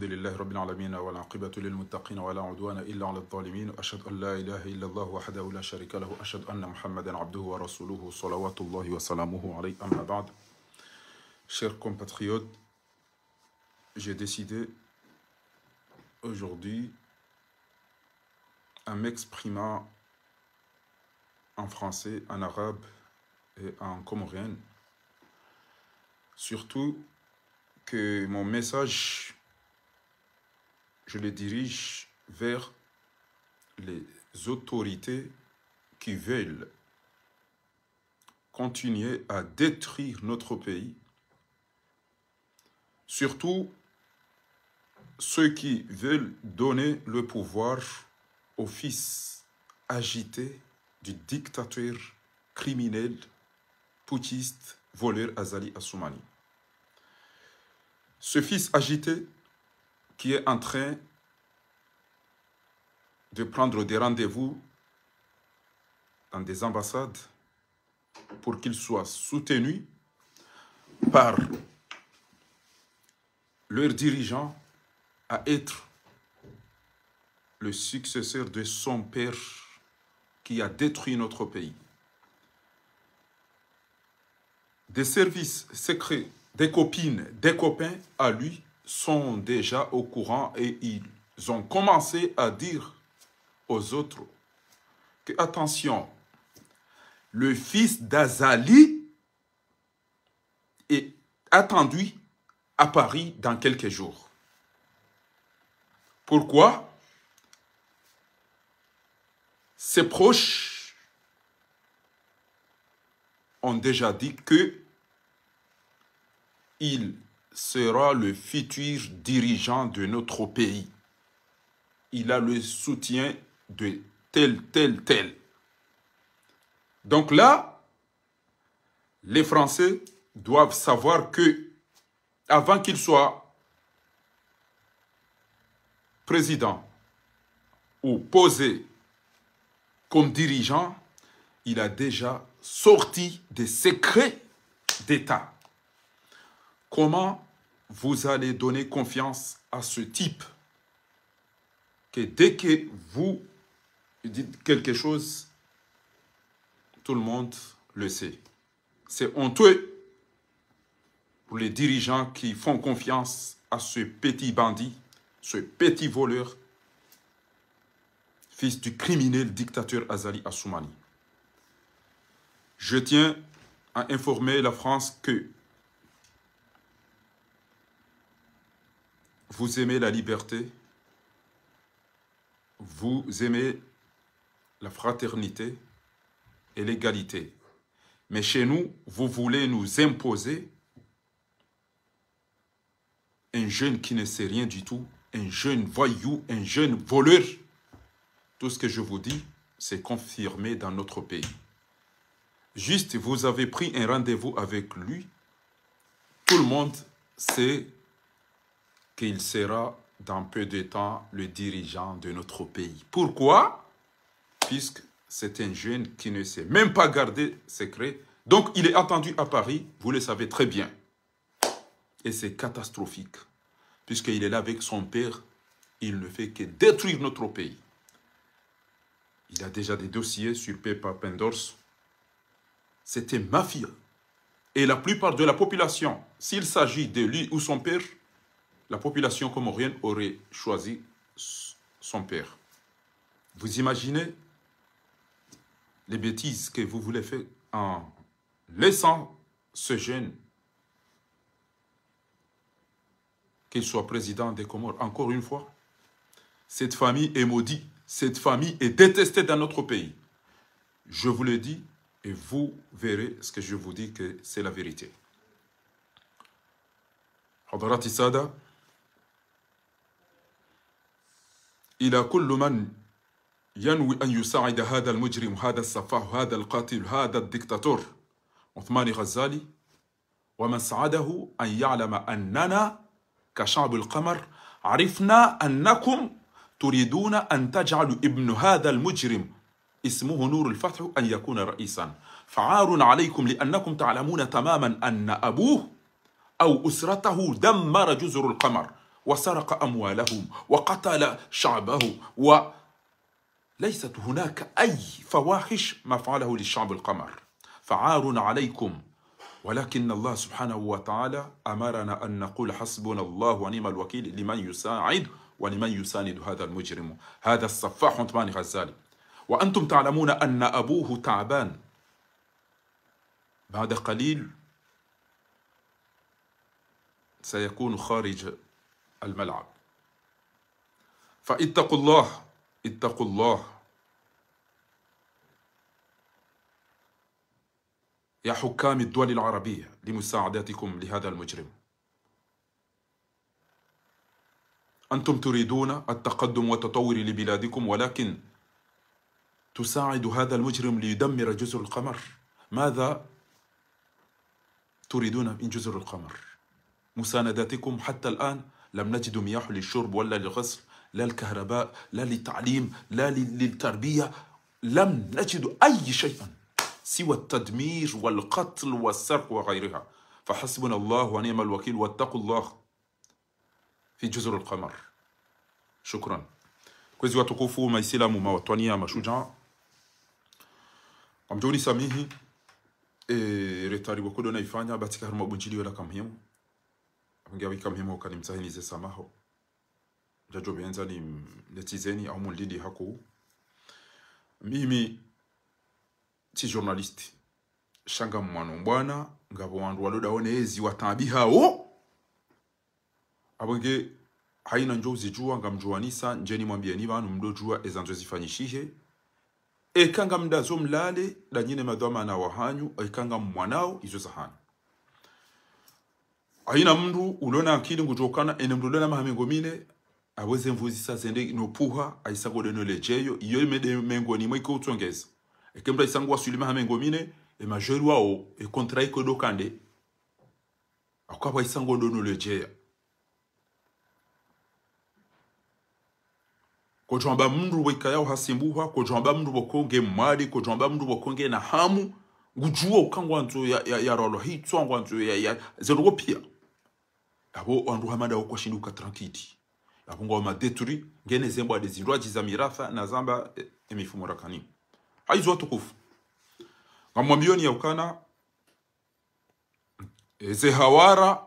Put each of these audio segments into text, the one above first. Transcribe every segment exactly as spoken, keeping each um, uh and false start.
لله رب العالمين، والعاقبة للمتقين، ولا عدوان إلا على الظالمين. أشهد أن لا إله إلا الله وحده لا شريك له، أشهد أن محمدا عبده ورسوله، صلوات الله وسلامه عليه، أما بعد. Chers compatriotes, j'ai décidé aujourd'hui, en m'exprimant en français, en arabe et en comorien, surtout que mon message, je le dirige vers les autorités qui veulent continuer à détruire notre pays, surtout ceux qui veulent donner le pouvoir au fils agité du dictateur criminel, putschiste, voleur Azali Assoumani. Ce fils agité qui est en train de prendre des rendez-vous dans des ambassades pour qu'il soit soutenu par leurs dirigeants à être le successeur de son père qui a détruit notre pays. Des services secrets, des copines, des copains à lui sont déjà au courant et ils ont commencé à dire aux autres que, attention, le fils d'Azali est attendu à Paris dans quelques jours. Pourquoi ? Ses proches ont déjà dit que il sera le futur dirigeant de notre pays. Il a le soutien de tel, tel, tel. Donc là, les Français doivent savoir que, avant qu'il soit président ou posé comme dirigeant, il a déjà sorti des secrets d'État. Comment vous allez donner confiance à ce type que dès que vous dites quelque chose, tout le monde le sait ? C'est honteux pour les dirigeants qui font confiance à ce petit bandit, ce petit voleur, fils du criminel dictateur Azali Assoumani. Je tiens à informer la France que vous aimez la liberté, vous aimez la fraternité et l'égalité. Mais chez nous, vous voulez nous imposer un jeune qui ne sait rien du tout, un jeune voyou, un jeune voleur. Tout ce que je vous dis, c'est confirmé dans notre pays. Juste, vous avez pris un rendez-vous avec lui. Tout le monde sait qu'il sera dans peu de temps le dirigeant de notre pays. Pourquoi ? Puisque c'est un jeune qui ne sait même pas garder secret. Donc, il est attendu à Paris, vous le savez très bien. Et c'est catastrophique, puisqu'il est là avec son père, il ne fait que détruire notre pays. Il a déjà des dossiers sur Peppa Pendors. C'est un mafia. Et la plupart de la population, s'il s'agit de lui ou son père, la population comorienne aurait choisi s-, son père. Vous imaginez les bêtises que vous voulez faire en laissant ce jeune, qu'il soit président des Comores. Encore une fois, cette famille est maudite, cette famille est détestée dans notre pays. Je vous le dis et vous verrez ce que je vous dis que c'est la vérité. حضرات السادة، إلى كل من ينوي أن يساعد هذا المجرم، هذا السفاح، هذا القاتل، هذا الدكتاتور عثمان غزالي، ومن ساعده أن يعلم أننا كشعب القمر عرفنا أنكم تريدون أن تجعلوا ابن هذا المجرم اسمه نور الفتح أن يكون رئيسا. فعار عليكم لأنكم تعلمون تماما أن أبوه أو أسرته دمر جزر القمر وسرق أموالهم وقتل شعبه، وليست هناك أي فواحش ما فعله للشعب القمر، فعار عليكم. ولكن الله سبحانه وتعالى أمرنا أن نقول: حسبنا الله ونعم الوكيل، لمن يساعد ولمن يساند هذا المجرم، هذا السفاح عثمان غزالي. وأنتم تعلمون أن أبوه تعبان، بعد قليل سيكون خارج الملعب. فاتقوا الله، اتقوا الله يا حكام الدول العربية لمساعدتكم لهذا المجرم. أنتم تريدون التقدم والتطور لبلادكم، ولكن تساعد هذا المجرم ليدمر جزر القمر. ماذا تريدون من جزر القمر؟ مسانداتكم حتى الآن لم نجد مياه للشرب ولا للغسل، لا الكهرباء، لا للتعليم، لا لل-، للتربية. لم نجد أي شيء سوى التدمير والقتل والسرقة وغيرها. فحسبنا الله ونعم الوكيل، واتقوا الله في جزر القمر. شكرا. Kwezi watukufu, maisilamu, mawatwaniya, mashujaa, ngamdjo unisamihi, e, retard pvoko ndo naifanya, basi ka harumwa bundjiliyo laka muhimu. Apvo nge awika muhimu, uka nimtsahini ze samaha. Ndjadjo pvendza ni, netizeni, au mulidi haku. Mimi, tsi journaliste. Sha ngam mwana mbwana, ngapvo wandru walo daone ezi wataabihao. Apvo nge, haina ndjo uzidjuwa, ngamdjuwanisa, ndjeni mwambiyeni pvanu mdodjuwa ezandzo zifanyishihe. Eka ngamdazo mlale, danyine madhwamana wahanyu, eka ngam mwanao, izo zahanyu. Haina mndru ulona akili ngudjokana, ene mndru ulona maha mengo mine, apvo ze nvu zisa zende no puha, haisa ngodeno ledjeyo, iyo imede mengo ni mwe iko utsongeza. Eke mndru haisa ngwaswili maha mengo mine, e majori wao, e kontra iko dokande. Akapvo haisa ngodono ledjeya. Kodjwamba mndru pvo ikayao hasimbuha, kodjwamba mndru pvoko nge mwade, kodjwamba mndru pvoko ngena hamu, ngudjuwa uka ngwandzo ya, ya, ya rolo hitswa, ngwandzo ya, ya, zendoko piya. Apvo wandru hama ndawo kwashindi uka tranquille. Apvo ngwao madeturi, ngene zembwa de zindrwadji za mirafa, na zamba, e, emifumo rakani. Haizo watukufu. Ngamwambiyoni ya ukana, eze hawara,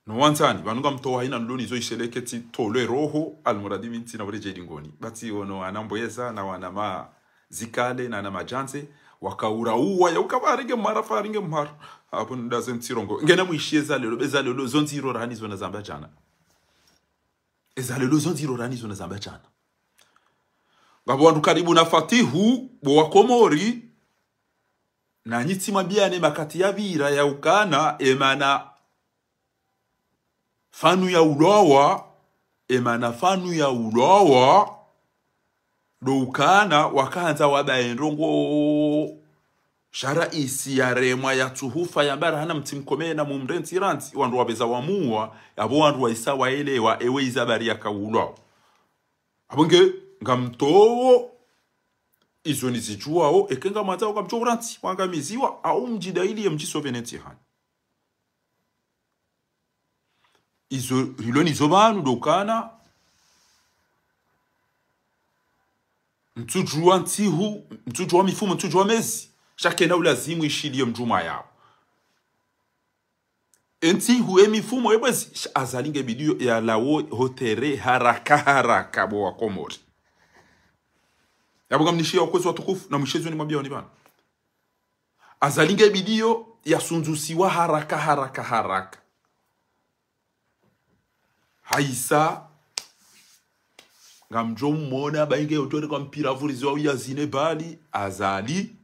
no wandzani, pvanu ngamtowa haina ndroni zo isheleke tsi tolwe roho, almuradi mi ntsina pvule djeli ngoni. Basi ono wana mbweza, na wana mazikale, na wana madjandze, wakaura uwa, ya uka pvaringe mhara, pvaringe mhara. Apvo ndaze ntsirongo. Ngena mwishiye za lelo, be za lelo, zo ndziro rahani zo nazamba djana. Eza lelo zo ndziro rahani zo nazamba djana. Ngapvo wandru karibu na Fatihu, bo wa Komori, na nyitsi mwambiyane makati ya pvira ya ukana, emana fanu ya ulwawa, emana fanu ya ulwawa, ndo ukana, wakandza wabaye ndrongo, sha raisi ya remwa ya tsuhufa ya mbara hana mtsi mkomena mumrentsi rantsi, wandru wapveza wamuwa, yapvo wandru waisa waelewa, ewe iza bari ya kaulwawa. Apvo nge, ngamtowo, izo nizidjuwao, eke ngamwandzao ngamdjo urantsi, wangamiziwa, au mdjidayili ye mdjisove nentsi hanyu. Izo, rilo nizo pvanu ndo ukana, ntsudjuwa ntsihu, ntsudjuwa mifumo, ntsudjuwa mezi, sha kena ulazimu ishiliye mdjumwa yao. Entsihu emifumo ebwezi, sha Azali nge bidiyo ya lawo hotere haraka haraka bo wa Komori. Yapvo ngamnishiya ukwezi watukufu, na mwishezo nimwambiyoni pvanu. Azali nge bidiyo ya sundzusiwa haraka haraka haraka. Haisa, ngamdjo mmona, bainge yotore kwa mpira vuriziwa uya zine bali, Azali,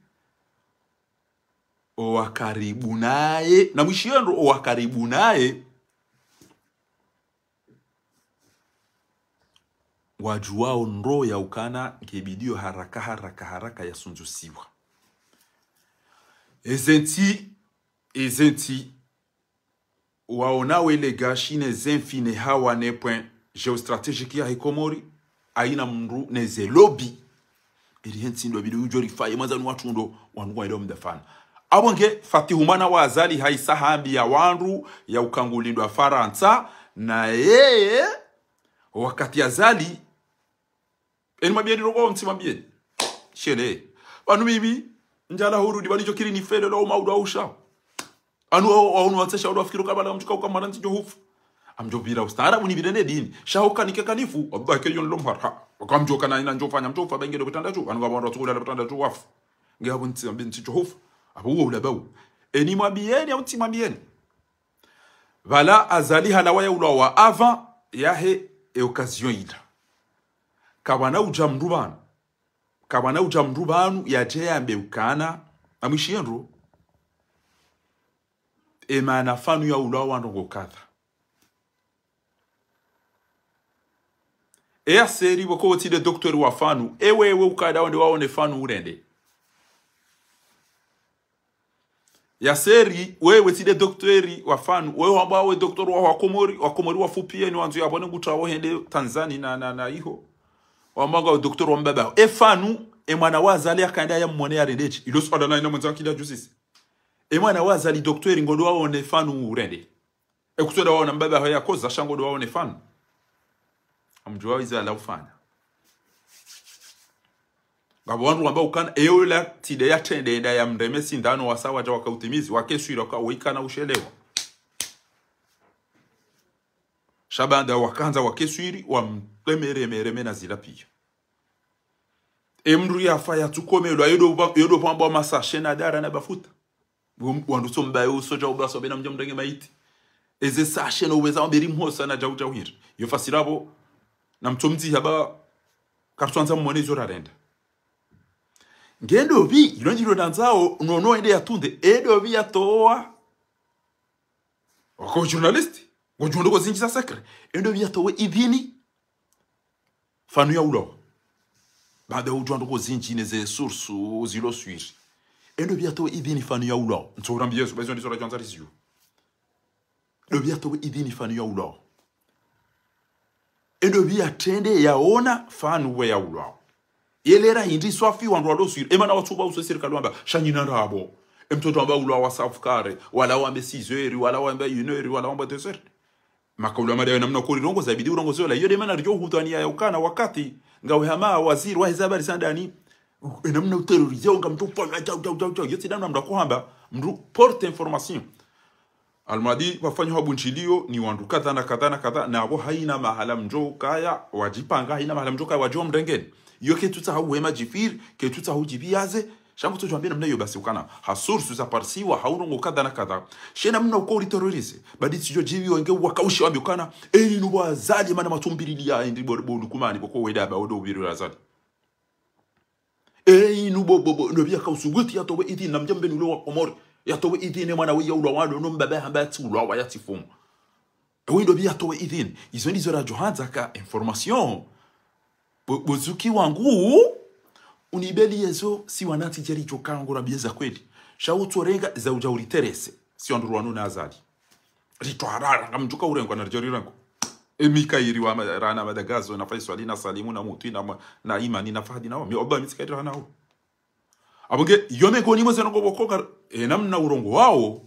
owa karibu naye, na mwishiyo ndro owa karibu naye, wadjuwao ndro ya ukana nge bidiyo haraka, haraka, haraka ya sundzusiwa. Eze ntsi, eze ntsi, waona wele gashi ne ze mfi ne hawa ne point géostratégique ya he Komori, haina mndru ne ze lobby. Ili he ntsi ndo bidi udjo rifaye mwandzani watru ndo, wandru ngwaelewa mdafana. Apvo nge Fatihu mwana wa Azali haisa hambiya wandru ya uka ngulindwa Farantsa, Na yeye, wakati Azali, eni mwambieni roko, ntsi mwambieni. Shele. Pvanu mimi, ndjala hurudi, pvanu idjo kiri nifele lo uma udo usha. Anu, anu, anu, watsesha udo wafikiri kabla mdjuka uka mwana ntsi djo hufa. Amdjo pvira ustaarabu ni pvire ne dini. Sha uka nike kanifu, wallahi ke yon lo mharha. Waka mdjo kana ina ndjo fanya mdjo ufa, benge do pvitanda dju. Anu ngapvo wandru watsuku lala pvitanda dju wafu. Nge apvo ntsi, ambi ntsi djo hufa. Apvo uwo ula bawu. Eni mwambieni, au ntsi mwambieni. Pvala Azali halawa ya ulawa avant yahe e occasion ila. Kapvana udja mndru pvanu. Kapvana udja mndru pvanu yadje yambe ukana, amwishiye ndro. E mana Fanu ya ulawa ndrongo kadha. E Yaseri pvoko wotsi nde docteur wa Fanu, e wewe ukada wende waone Fanu urende. Yaseri, wewe tsi nde docteur wa Fanu, wewe wamba we docteur wa, wa Komori, wa Komori wafupi yeni wandzo yapvone ngutsawo hende Tanzania na, na, na iho. Wamba nga we docteur wa mbaba. E Fanu, e mwana wa Azali yakaenda yammone yarende dje. Ilo suala na ina mwendza akili ya justice. E mwana wa Azali docteur ngondo waone Fanu urende. E kutsoda waona mbaba haho yakoza, sha ngodo waone Fanu. Amdjuwa iza ala ufanya. Ngapvo wandru wamba ukana, eyo la tsi nde yatrende, nda yamreme sindano wasa wadja wakautimizi, wake swiri waka, wikana ushelewa. Sha baanda wakandza wake swiri, wamreme, reme, reme na zila piya. E mndru yafa yatsukomelwa, yodo, yodo pvambwa masashe na dara na bafuta. Wandru tso mbaye uso djau basi wabena mdja mrenge maiti. Eze sashe no uweza wamberi mhosa na djau djau hiri. Yo fasiri apvo, na mtso mdziha ba karitswandza mmone izo rarenda. Nge ndopvi, ilo ndilo nandzao, nono ende yatunde, e ndopvi yatowa. Waka journaliste, ngodjuwa ndoko zindji za secret. E ndopvi yatowe idhini. Fanu ya ulawa. Baada udjuwa ndoko zindji ne ze source zilo swiri. E ndopvi yatowe idhini Fanu ya ulawa. Ntso urambi Yesu, ba izo ndizo radjwandza riziyo. E ndopvi yatowe idhini Fanu ya ulawa. E ndopvi yatrende yaona Fanu we ya ulawa. Yelera hindri swafi wandru walo swiri. E mana watsuba uso sirikali wamba, sha nyina ndrabo. E mtoto wamba ulawa safukare, wala wambe six heures, wala wambe une heure, wala wambe deux heures. Makaula mada yo namna ukori rongoza, ibidi urongoze ola. Iyo nde mana ridjo hudhwaniya ya ukana wakati ngawe hama waziri wahe ze habari za ndani, e namna uterrorize, ngamdjo ufanya djau, djau, djau, djau. Iyo tsi namna mndru akohamba, mndru porte information. Almadi pvafanywa habundjiliyo ni wandru kadha na kadha na kadha, na apvo haina mahala mndjo ukaya wadjipanga, haina mahala mndjo ukaya wadjo mrengeni. Iyo ketsutsaha uwe madjifiri, ketsutsaha udjipviyaze, sha ngutsodjo wambe namna iyo basi ukana ha source za parisiwa, ha urongo kadha na kadha. She namna uko uli terroriser, badi tsidjo djipvi wenge wakaushe wambe ukana, e inu bo Azali mana matsumbiriliya, indi bo, bo Lukumani, pvoko wenda ba, wodo upviri Azali. E inu bo, bo, bo, ndopvi yakausubuti yatowe idhini, na mdjambe ni ule wa Komori. Yatowe idhini, e mwana we ya ulawa, no mbaba hamba yatsi ulawa, yatsi fumwa. Ewe ndopvi yatowe idhini. Izo ndizo radjo handza ka information. Bo, bo Zuki wangu, unibeli yezo, si wanatsi djeri djo kangura biye za kweli. Sha utsorenga za udja uriterese. Si wandru rwanu na Azali. Ritwarara, ngamdjuka urengwa na ridjo rirengwa. E Mikaili wa ma, rana Madagazo, na Faiswali, na Salimu, na Mutwi, na ma, na Imani, na Fahadi, na wa. Mi oba mi tsikaidi rana wo. Apvo nge, yo mengoni mwe ze ndrongo pvoko ka, e namna urongo wawo,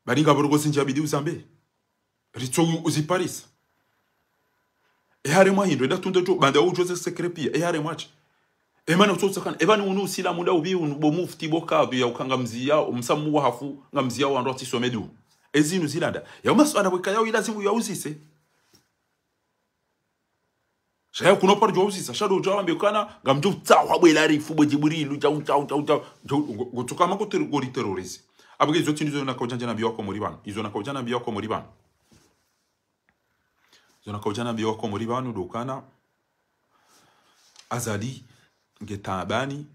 badi ngapvo ndrongo zindji yabidi uzambe. Ritso u-, uziparisa. E haremwa hindru, enda tunde tu, baanda udjuwa ze secret piya, e haremwa tsi. E mana utso utsakana, e pvanu unu usilamu nda upvi unu bo mufti bo kadhi ya uka ngamziya, umsamu wa hafu, ngamziya wandru watsisome du. E zinu zilanda. Ya umasuala pvweka yao ilazimu ya uzise. Sha ya kuno paro djo uzisa, sha ndo djo wambe ukana, ngamdjo utsawa bwe larifu, bwe Djibrilu, djau, djau, djau, djau, djau, ngo, ngotsoka ma kote-, ngori terroriser. Apvo nge izo tsi ndizo nakaudja ndje nambiye wa Komori pvanu. Izo nakaudja nambiye wa Komori pvanu. Izo nakaudja nambiye wa Komori pvanu, ndo ukana Azali, nge taabani,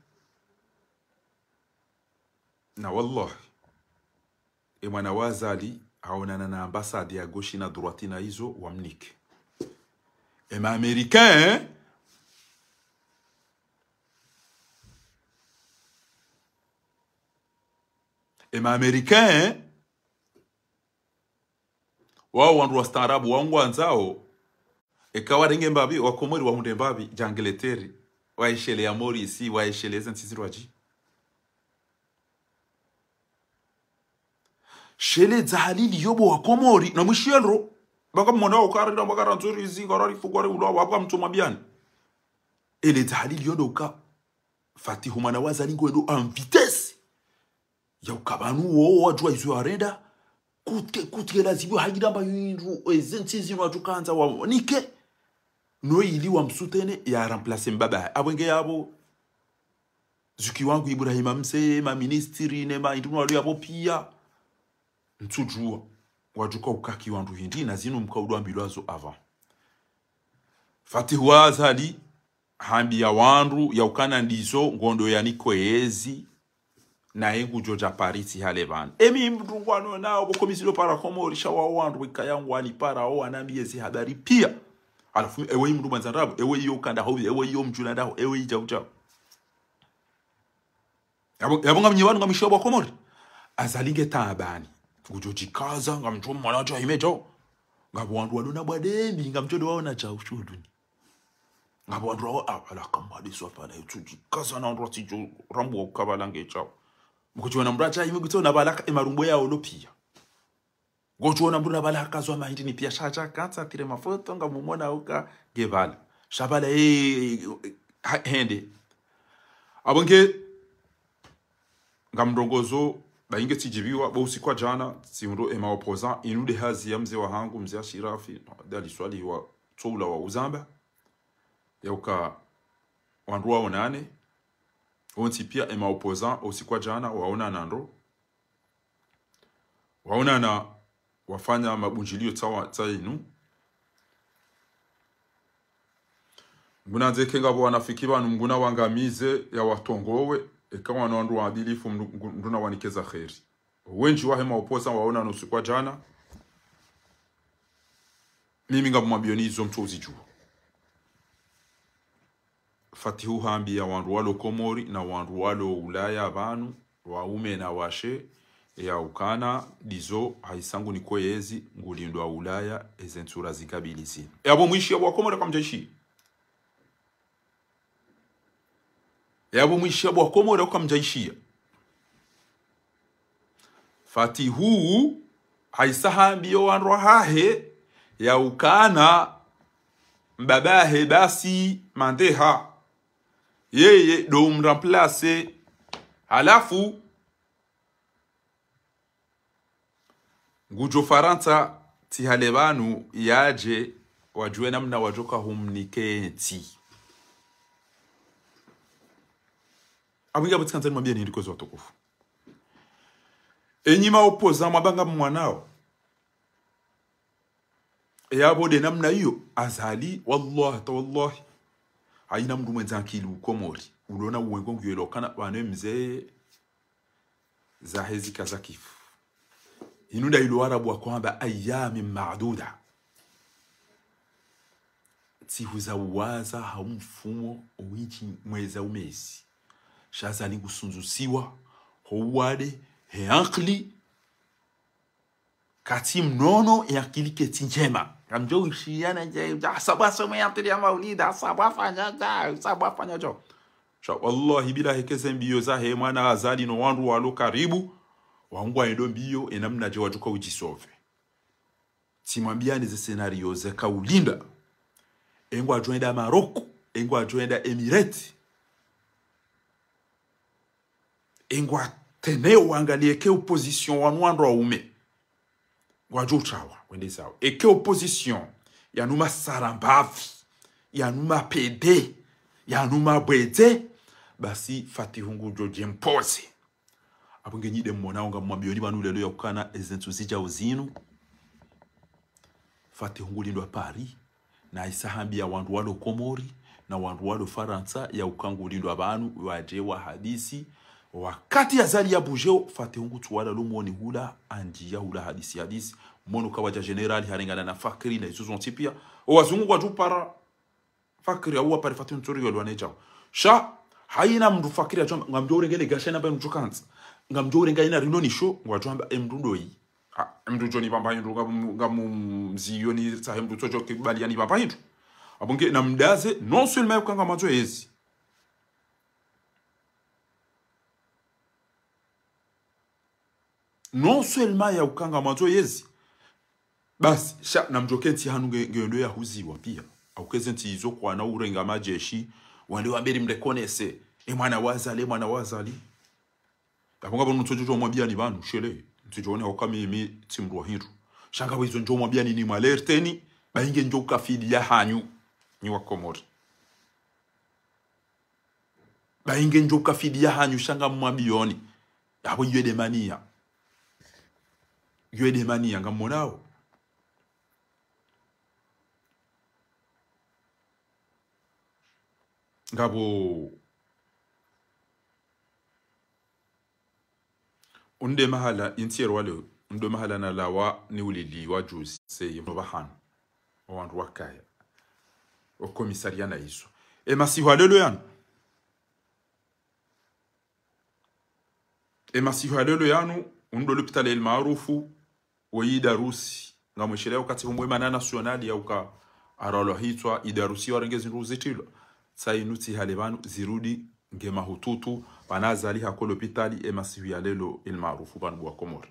na wallahi, e mwana wa Azali, haonana na ambassade ya gauche na droite na izo, wamnike. E ma Américains, e ma Américains, wao wandru wastaarabu, wao ngwandzao, eka warenge mbapvi, wa Komori wahundre mbapvi, dja Angleterre, waeshele ya Maurice, waeshele ze ntsi zirwadji. Shele dza halili yo bo wa Komori, na mwishiye ndro. Banga mwana wa ukara, banga ranzuri zi, kara rifu, kara ulwa, wabwa mtu mwabiani. Ele Azali liyondo uka. Fatihu mwana wa Azali ngwendo en vitesse. Ya uka pvanu wo wadjuwa izo yarenda. Kutike, kutike lazimu hahira amba yindru, eze ntsi zinu wadjukandza wanike. No ili wamsoutenir ya remplacer mbaba. Apvo nge yapvo. Zuki wangu Ibrahima Mze, ma ministri, ne ma indru walo yapvo pia. Ntsudjuwa. Wadjuka ukaki wandru hindri, na zinu mka udjwambilwa zo avant. Fatihu wa Azali, hambiya wandru, ya ukana ndizo, ngondo yanikwe yezi, naye ngudjo dja Paris hale pvanu. Emi mndru ngwano nao, pvoko mi zilo para Komori, sha wao wandru wikaya ngwani para, wao wanambiye zi habari pia. Halafu, ewe mndru mwandza ndrabo, ewe iyo ukanda hau, ewe iyo mdjuna ndaho, ewe idjau djau. Yapvo, yapvo ngamnyi wanu ngamwishiya bo wa Komori. Azali nge taabani. Ngudjo djikaza, ngamdjo mwana dja hime djao. Ngapvo wandru walo na bwa dembi, ngamdjo ndo waona djao shuduni. Ngapvo wandru wao, ah, pvala kamwade swa pvala, yutsu djikaza na wandru watsidjo rambu wa ukapvala nge djao. Mkudjo ona mndru dja hime kutso na pvala ka, emarumbo ya olo pia. Ngodjo ona mndru na pvala hakazwa mahindri ni pia sha dja kantsa tire mafoto ngamumona uka nge pvala. Sha pvala, eh, ha-, hende. Apvo nge, ngamrongozo, ba inge tsidjibiwa, bo usiku wa djana, tsihundro ema opposant, inu nde hazi ya mze wahangu, mze Ashirafi, no, dali swali wa tsoula wa uzamba. Ya uka, wandru waonane, wontsi pia ema opposant, usiku wa djana, waonana ndro. Waonana wafanya mabundjiliyo tsawa, tsa inu. Nguna ndzeke ngapvo wanafiki pvanu nguna wangamize ya watongowe, eka wanu wandru waadilifu mndu-, ngu-, nduna wanikeza kheri. Wendji wahe ma opposant waonana usiku wa djana. Mimi ngapvo mabiyoni izo mtso uzidjuwa. Fatihu hambiya wandru walo Komori na wandru walo Ulaya pvanu, waume na washe, ya ukana, ndizo, haisa ngunikwe yezi, ngulindwa Ulaya, eze ntsura zikabili zinu. Yapvo mwishiya bo wa Komori kamdjaishiya. Yapvo mwishiya bo wa Komori kamdjaishiya. Fatihu, haisa hambiya wandru wahahe, ya ukana, mbabahe basi mandeha. Yeye ndo umremplacer. Halafu, ngudjo Farantsa, tsi hale pvanu, yadje, wadjuwe namna wadjoka humnike ntsi. Apvo nge yapvo tsikandza nimwambiyeni hindri kwezi watukufu. Enyi ma opposant mwabanga mwanao. Yapvo nde namna iyo, Azali, wallahi, ta wallahi. Haina mndru mwendza ankili ukomori. Ulona uwengo nguyelo kana, pvanu mze zahe zika zakifu. Inu nda ilo Arabu wakohamba ayyami maaduda. Ntsihu za uwaza ha umfumo, owindji, mwezi, umezi. Sha Azali ngusunzusiwa, ho uwade, he ankili, katsi mnono, e ankili ketsi ndjema. Ngamdjo ushiyana ndje, dja, sabu asome yantiri ya maulida, sabu afanya dja, sabu afanya djo. Sha, wallahi billahi, keze mbiyo zahe mwana Azali no wandru walo karibu, wangwa endo mbiyo, enamna dje wadjoka udjisove. Tsimwambiyani ze scénario zeka ulinda. Engwadjo enda Maroc, engwadjo enda Emirates. Engwateneo wangaliye eke opposition wanu wandru waume. Ngwadjo utrawa, wende zao. Eke opposition, yanu masarambavi, yanu mapede, yanu mabwedze, basi Fatihu ngudjo djempoze. Apvo nge nyi nde mmonao ngamwambiyoni pvanu lelo ya ukana eze ntsu zidjao zinu. Fatihu ngulindwa Paris, na isa hambiya wandru walo Komori, na wandru walo Farantsa, ya uka ngulindwa pvanu, wadje wahadisi. Wakati Azali ya budjeo, Fatihu ngutsuwala lo moni hula, andjiya hula hadisi hadisi. Mono kawadja général harengana na Fakri, na izo zontsi piya. O wazungu ngwadjo para Fakri, au wapare Fatihu ntsori yolwane djao. Sha, haina mndru Fakri ya djao, ngamdjo urenge le gasha ina pvanu djukandza. Ngamdjo urenga ina rino nisho, ngwadjo amba emndru ndoyi. Ah, emndru djo nipvamba hindru, ngamu-, ngamumziyo ni sahe mndru tsodjo kibali ya nipvamba hindru. Apvo nge namdaze, non seulement ya uka ngamwandzo yezi. Non seulement ya uka ngamwandzo yezi. Basi, sha, namdjo kentsi hanu nge, nge ndo yahuziwa pia. Au ke ze ntsi izo kwana urenga madjeshi, wande wambe ri mreconnaisse. E mwana wa Azali, e mwana wa Azali. Apvo ngapvo ntsodjo mwambiani pvanu, shele. Ntsudjo ona hauka mimi tsi mdru wa hindru. Sha ngapvo izo ndjo mwambiani nimwalerteni, ba inge ndjo ukafidi ya hanyu, nyi wa Komori. Ba inge ndjo ukafidi ya hanyu sha ngamwambioni. Apvo iyo de maniya. Iyo de maniya, ngamwonao. Ngapvo unde mahala, intiero wale, unde mahala nalawa niuliliwa juzi, seye mno pvahanu. O wandru wakaya. O komisariya na izo. E masihu ya leo yanu. E masihu ya leo yanu, undo lopitali El Maarufu, wo Idarusi. Ngamwishiliya wakati humwe mana nasionali yauka arwalwa hitswa, Idarusi warenge zindru zitilwa. Tsa inu tsi hale pvanu, zirudi nge mahututu, pvanu Azali hako lopitali, e masihu ya leo El Maarufu, pvanu bo wa Komori.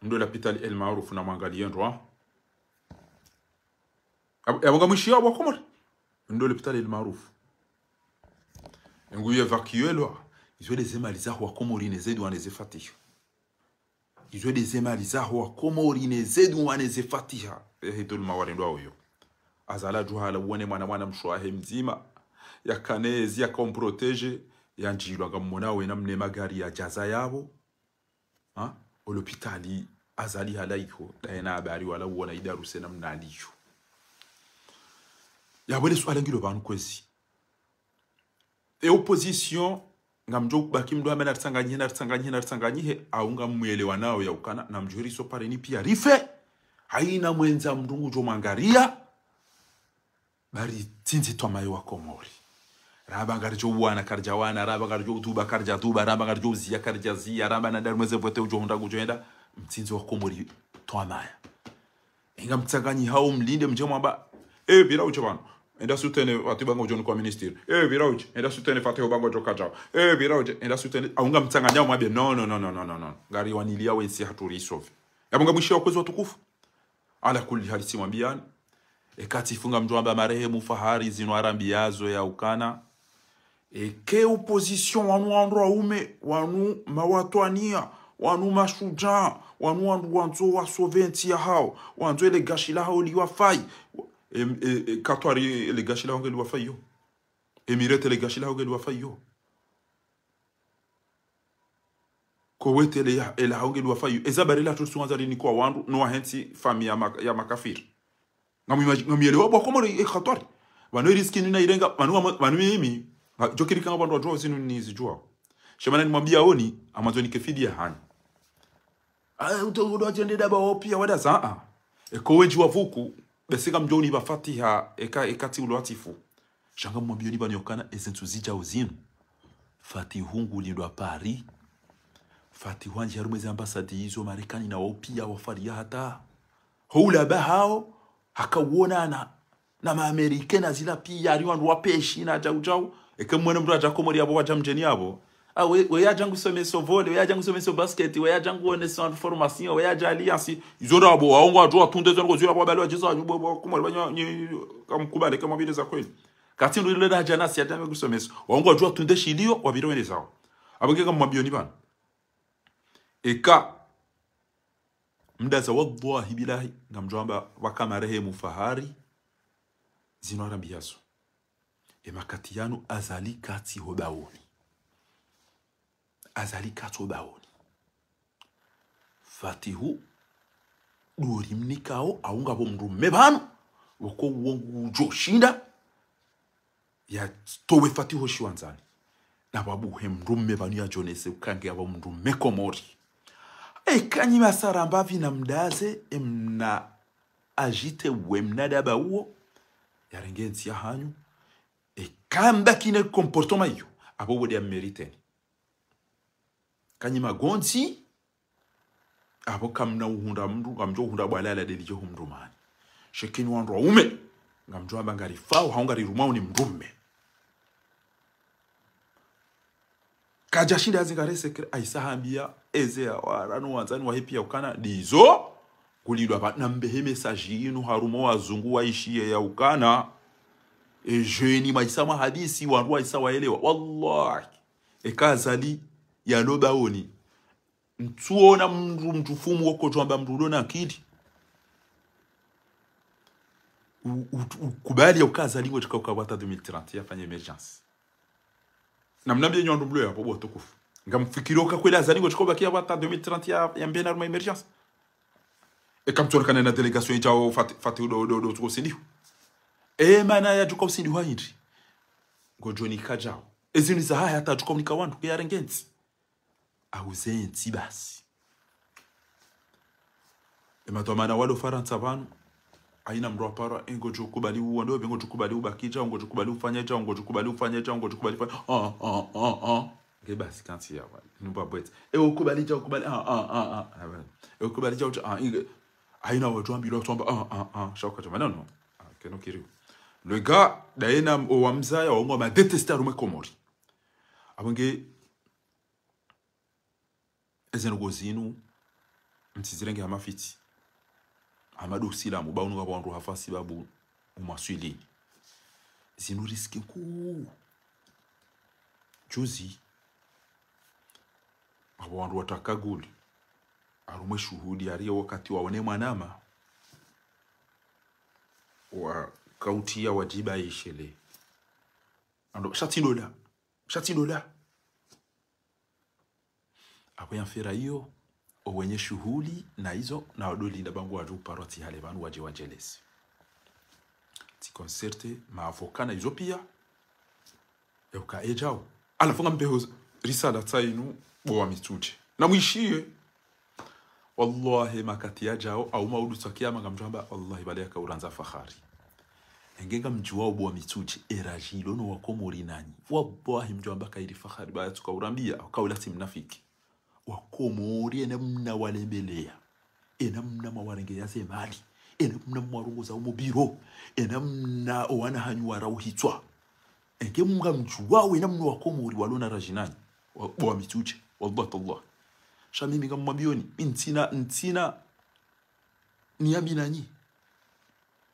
Ndo lapitali El Maarufu namwangaliye ndro. Apvo, apvo ngamwishiya bo wa Komori. Ndo lapitali El Maarufu. Ngu ye évacuelwa. Izo de ze mali zaho wa Komori ne ze duwa ne ze fatiha. Izo de ze mali zaho wa Komori ne ze duwa ne ze fatiha. Ehe, dhuluma warendwa oyo. Azali djuhala uwone mwana mwana mshe wahe mdzima. Yakana ezi yaka umprotégé. Yandjilwa ngamwona wena mne magari ya jaza yapvo. Ha? O lopitali Azali halayiho, daye na habari wala uwona Idarusi namna aliyo. Yapvo le suala ngilo pvanu kwezi. E opposition, ngamdjo kubaki mdru amba naritsanganyihe, naritsanganyihe, naritsanganyihe, au ngamwelewanao yaukana, namdjo hiriso pareni pia rife, haina mwendza mdru ngudjo mwangariya, bari tsindzi twamaya wa Komori. Ramba ngaridjo uwana, karidja wana, ramba ngaridjo utuba, karidja tuba, ramba ngaridjo uziya, karidja ziya, ramba na ndari mweze vote udjo hundra ngudjo enda, mtsindzi wa Komori twamaya. Inga mtsanganyihao mlinde mdje mwamba, eh, pvira udje pvanu. Enda soutenir Fatihu ba ngodjo nikwa ministre. Eh, pvira udje, enda soutenir Fatihu ba ngodjo kadjao. Eh, pvira udje, enda soutenir, au ngamtsanganyao mwambe, no, no, no. Ngariwaniliya wentsi haturi isove. Yapvo ngamwishiya kwezi watukufu. Ala kulli hali tsimwambiyani. Eka tsifunga mdru amba marehemu Fahari zinu arambiyazo yaukana. Eke opposition wanu wandru waume, wanu mawatwaniya, wanu mashudjaa, wanu wandru wandzo wasove ntsi yahao, wandzo ele gashi lahao liwafayi. E, e, e, Katwari ele gashi lahao nge liwafayi yo. Emirate ele gashi lahao nge liwafayi yo. Kowete ele ya, ele hao nge liwafayi yo. Eza bari la turisu wandzo linikwa wandru, no wahentsi famiyi ya mak-, ya makafiri. Ngamwima-, ngamwelewa bo wa Komori e Katwari. Pvanu e riziki nina irenga, pvanu wa, pvanu mimi, ha, djokiri kanga pvandru wadjuwa zinu nizidjuwa. She mana nimwambiya oni, amwandzo nike fidiya hanyu. Ah, uto, uto, adjende daba wao piya wadaza, ah. Eko wendji wa vuku, besi ngamdjo unipva fatiha, eka, eka tsi ulwatifu. Sha ngamwambiyoni pvanu yaukana, eze ntsu zidjao zinu. Fatihu ngulindwa Paris. Fatihu handji harumwa eze ambassade izo Marekani na wao piya wafariya hata. Ho ulaba hao, haka uonana na ma Américains na zila piya, hari wandru wa peshi na djau djau. Eke mwene mdru adja Komori yapvo, wadja mdjeni yapvo. Ah, we, we yadja ngusomeso volley, we yadja ngusomeso basket, we yadja nguoneso formation, we yadja Alliance. Izo ndapvo, wao ngwadjo watunde zo ndrongoo zila pvo wabali wadjeza, bo, bo, Komori, pvanu, nyi, kamkubali, kamwambile za kweli. Katsi ndru ile na djana si yadja ngusomeso. Wao ngwadjo watunde shiliyo, wapvire wende zao. Apvo nge ngamwambiyoni pvanu. Eka, mdaza wallahi billahi, ngamdjo amba pvaka marehemu Fahari, zinu arambiyazo. E makati yanu Azali katsi ho baoni. Azali katsi ho baoni. Fatihu, dori mnikao, au ngapvo mdru mme pvanu, woko uwo ngudjo shinda, yatowe Fatihu shiwandzani. Na pvapvuhe mdru mme pvanu yadjonese ukange apvo mdru mme Komori. Eka nyi masaramba pvi na mdaze, emna agite we mna daba uwo, yarenge ntsi ya hanyu. Eka mbakine comportement iyo, apvo wode ya mmeriteni. Kanyi magondzi, apvo kamna uhundra mdru, ngamdjo uhundra bwalala delidje hu mdru mani. Shekini wandru waume, ngamdjo amba ngarifao, hau ngarirumwao ni mdru mme. Kadja shinda yazi ngare secret, ayisa hambiya, eze ya waranu wandzani wahe piya ukana, ndizo, Ngulindwa pvanu nambehe message yinu harumwa wazungu waishiye ya ukana. E jeune mwaisa mwahadisi, wandru waisa waelewa. Wallahi. Eka Azali yalo baoni. Ntsuona mndru, mndru fumu woko djwamba mndru ulo na akili. U-, u-, ukubali ya uka Azali ngudjo uka uka hata deux mille trente yafanye émergence. Namnambiye nyi wandru mlo yapvo bo watukufu. Ngamfikiri uka kweli Azali ngudjo uka ubakia hata deux mille trente ya, yambe harumwa émergence. Eka mtsuonekana na délégation idjao Fati, Fati udo, udo, udo, utuko usindihu. E mana yadjo uka usindihu hindri. Ngodjo nika djao. Ezinu za haya hata yadjo uka unika wandru ke yarenge ntsi. Auze ntsi basi. E madhwamana walo Farantsa pvanu. Haina mndru apara, e ngodjo kubali uwa ndo, e ngodjo kubali ubaki djao, ngodjo kubali ufanye djao, ngodjo kubali ufanye djao, ngodjo kubali ufanye, ah, ah, ah, ah. Nge basi kantsi ya wali. Numba bwetsi. E ukubali djao, ukubali, ah, ah, ah, ah. Ah, bwana. E ukubali djao, ah, inge. Haina wadjo ambilwa, wadjo amba, ah, ah, ah. Sha uka djao, non, non. Ah, keno kiriu. Le gars, daye na o wamzaya, wangoma détester harumwa Komori. Apvo nge, eze ndrongoo zinu, mtsizirenge hama fitsi. Hama ndo usilamu, ba unu ngapvo wandru hafa sibabu umaswili. Zinu risque nkuu. Juzi, apvo wandru wataka guli. Harumwa e shuhuli, hari ye wakati waone mwanama. Waka utriya wadjiba yeshele. Ando, sha tsi ndola. Sha tsi ndola. Apvo ya mfera iyo, owenye shuhuli na izo, na wado linda ba ngwadjo uparwa tsi hale pvanu wadje wadjelese. Tsi concerté, ma avocat na izo pia, e uka edjao. Halafu ngambeho risala tsi inu, bo wa Mitsudje. Na mwishiye. Wallahi, makati yadjao, au maudu tsa kiyama ngamdjo amba, wallahi, bale yaka urandza fahari. Enge ngamdjuwa ubo wa Mitsudje, e radji ilo no wa Komori nanyi. Wallahi, mdjo amba kayiri fahari, ba yatsuka urambia, uka ula tsi mnafiki. Wa Komori, ena mna walembeleya. Ena mna mwawarengeya ze mali. Ena mna mwarongoza umo biro. Ena mna owana hanyu wara uhitswa. Enge ngamdjuwa, ena mna wa Komori, walo na radji nanyi. Wa, bo wa Mitsudje. Wallahi, tallah. Sha mimi ngamwambiyoni, ntsina, ntsina, niya mbi nanyi.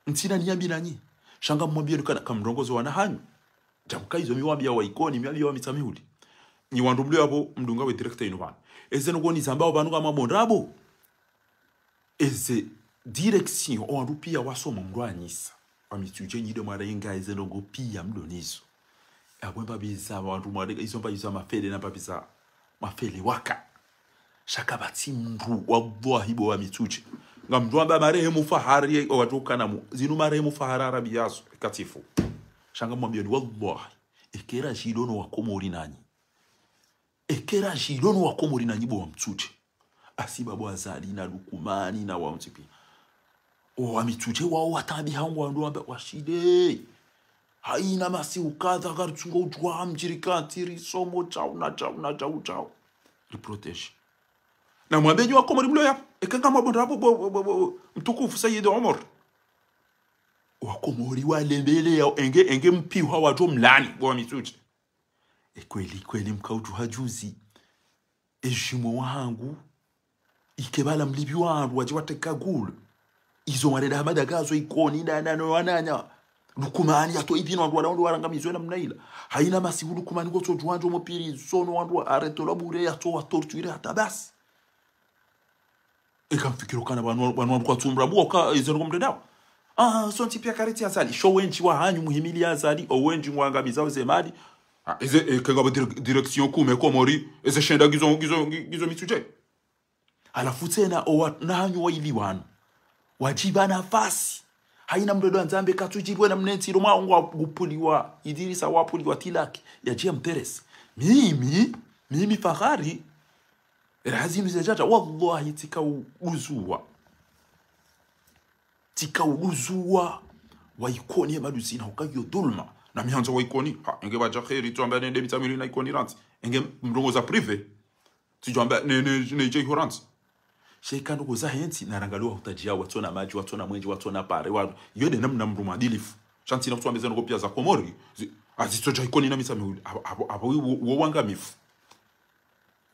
Ntsina niya mbi nanyi. Sha ngamwambiyoni kana kamrongozo wana hanyu. Djabu ka izo mi wambiya wa Ikoni, mi wambiya wa Mitsamihuli. Nyi wandru mlio yapvo mdunga we directeur inu pvanu. Eze ndrongoo nizambao pvanu ngamwambao ndrabo. Eze direction, o wandru pia wasoma mndru anyisa. Wa Mitsudje nyi nde mwarenga eze ndrongoo pia mdo nizo. Yapvo mbapvi za wandru mwarenga, izo mbapvi za mafele na mbapvi za mafele waka. Sha kapvatsi mndru, wallahi bo wa Mitsudje. Ngamdjo amba marehemu fahari, o wadjo kana mu. Zinu marehemu fahari arabi yazo, katifu. Sha ngamwambiyoni, wallahi. Eke radji ilo no wa Komori nanyi. Eke radji ilo no wa Komori nanyi bo wa Mitsudje. Asi babo Azali na Lukumani na wa untsi pia. O wa Mitsudje wao watabiha ngwandro wamba washile. Haina masihu kadha karitsunga udjuwa mdjiri kantsi risomo djau na djau na djau djau. Riprotégé. Na mwambe nyi wa Komori mlio yapvo. Eka ngamwambao ndrabo bo, bo, bo, bo, mtukufu Sayyid Omar. Wa Komori walembeleya enge, enge mpihwa wadjo mlani, bo wa Mitsudje. E kweli, kweli mkaudjuha juzi. E jimo wahangu. Ike bala mlipvi wandru wadje wateka gulu. Izo warenda hamada kazo Ikoni na, na, no wananya. Lukumani yato idhini wandru wala wandru warangamizwe namna ila. Haina masihu Lukumani ngotso djuwa ndjo mo prison wandru wa arrêté la bure yatso wa torturé hata basi. Eka mfikiri ukana pvanu, pvanu wandru kwatsu mrambuwa uka eze ndrongoo mrendao. Ah, sontsi pia kareti Azali. Sho wendji wa hanyu muhimili Azali, o wendji ngwangamizao ze mali. Ah, eze, eke ngapvo dire-, direction kume Komori, eze shenda ngizo, ngizo, ngi-, ngizo Mitsudje. Halafu tsena o wa, na hanyu waili wanu. Wadjiba nafasi. Haina mndru ndo andzambe katsudjibwe na mnentsi ilo mwa ngwa gupuliwa, Idirisa wapuliwa tilaki. Yadjia mteresi. Mimi, mimi fahari. Era hazinu zidjadja, wallahi tsika u-, uzuwa. Tsika uzuwa. Wa Ikoni ye maduzi na ukayo dhulma. Na mihandzo wa Ikoni. Ha, enge badja kheri, tsu amba nende Mitsamihuli na Ikoni rantsi. Enge mrongoza privé. Tsidjo amba ne, ne, ne, dje ihorantsi. Sheka ndrongoo za hentsi, na rangaliwa hutadjia, watsona madji, watsona mwenje, watsona pare, wa, yo nde namna mndru mwadilifu. Sha ntsina kutsu amba eze ndrongoo pia za Komori, zi-, azitsodja Ikoni na Mitsamihuli, apvo, apvo, apvo, wo, wo wangamifu.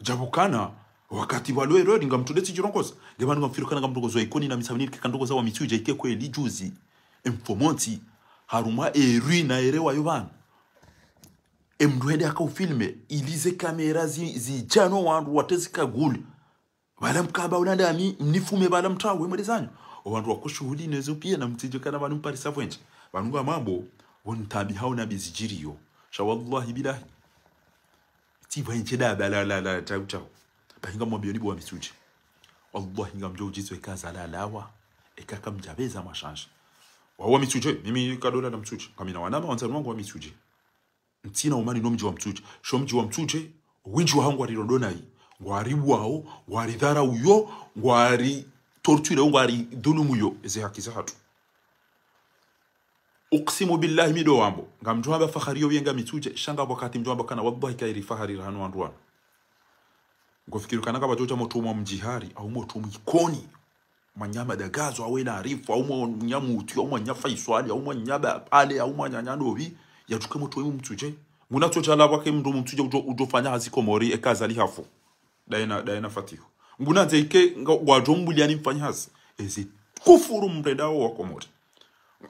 Djabu kana, Wakati pvalo erreur, ngamtsunde tsidjirongoza. Nge pvanu ngamfikiri ukana ngamrongozo Ikoni na Mitsamihuli, eka ndrongoza wa Mitsudje, ike kweli juzi. Emfomontsi, harumwa erreur na erreur wayo pvanu. Emndru hende haka ufilme, ili ze kamera zi, zidjano wandru watezikagule. Pvala mkamba unandami, mnifume pvala mtrawe mwelezanyo. O wandru wako shuhuli nezo pia na mtsidjo kana pvanu mparisa pvwendje. Pvanu ngamambo, wo ntambi hao na bizidjiriyo. Sha wallahi billahi. Tsi pvwendje daba la, la, la, tau, tau. Bahi ngamwambiyoni bo wa Mitsudje. Wallahi ngamdjo udjizo eka zalalawa. Eka kamdjapveza mashandji. Wa, wa Mitsudje, mimi kadola na Mitsudje. Kamina wanama wandzani wangu wa Mitsudje. Ntsina umani no mdji wa Mitsudje. Sho mdji wa Mitsudje, wendji waho ngwarirodonayi, ngwariwao, ngwaridharauyo, ngwaritortureo, ngwaridhulumuyo, eze haki zahatru. Uksimu billahi mi ndo wambo. Ngamdjo wamba fahari yo yenga Mitsudje, sha nga wakati mdjo wamba kana wallahi kayiri fahari rahanu wandru wanu. Ngofikiri ukana kapvadjo dja motro mwa Mdjihari, au motro mwa Ikoni. Mwananya Madagazo, au ena Arifu, au mwananya Muti, au mwananya Faiswali, au mwananya Ba-, Ale, au mwananya Ndovi, yatsuke motro imu Mitsudje. Nguna tso djala pvwake mndru Mitsudje udjo, udjo fanya hazi Komori, eka Azali hafu. Daena, daena Fatihu. Nguna ndze ike, nga, wadjo mbuliani mfanya hazi. Eze kufuru mrendao wa Komori.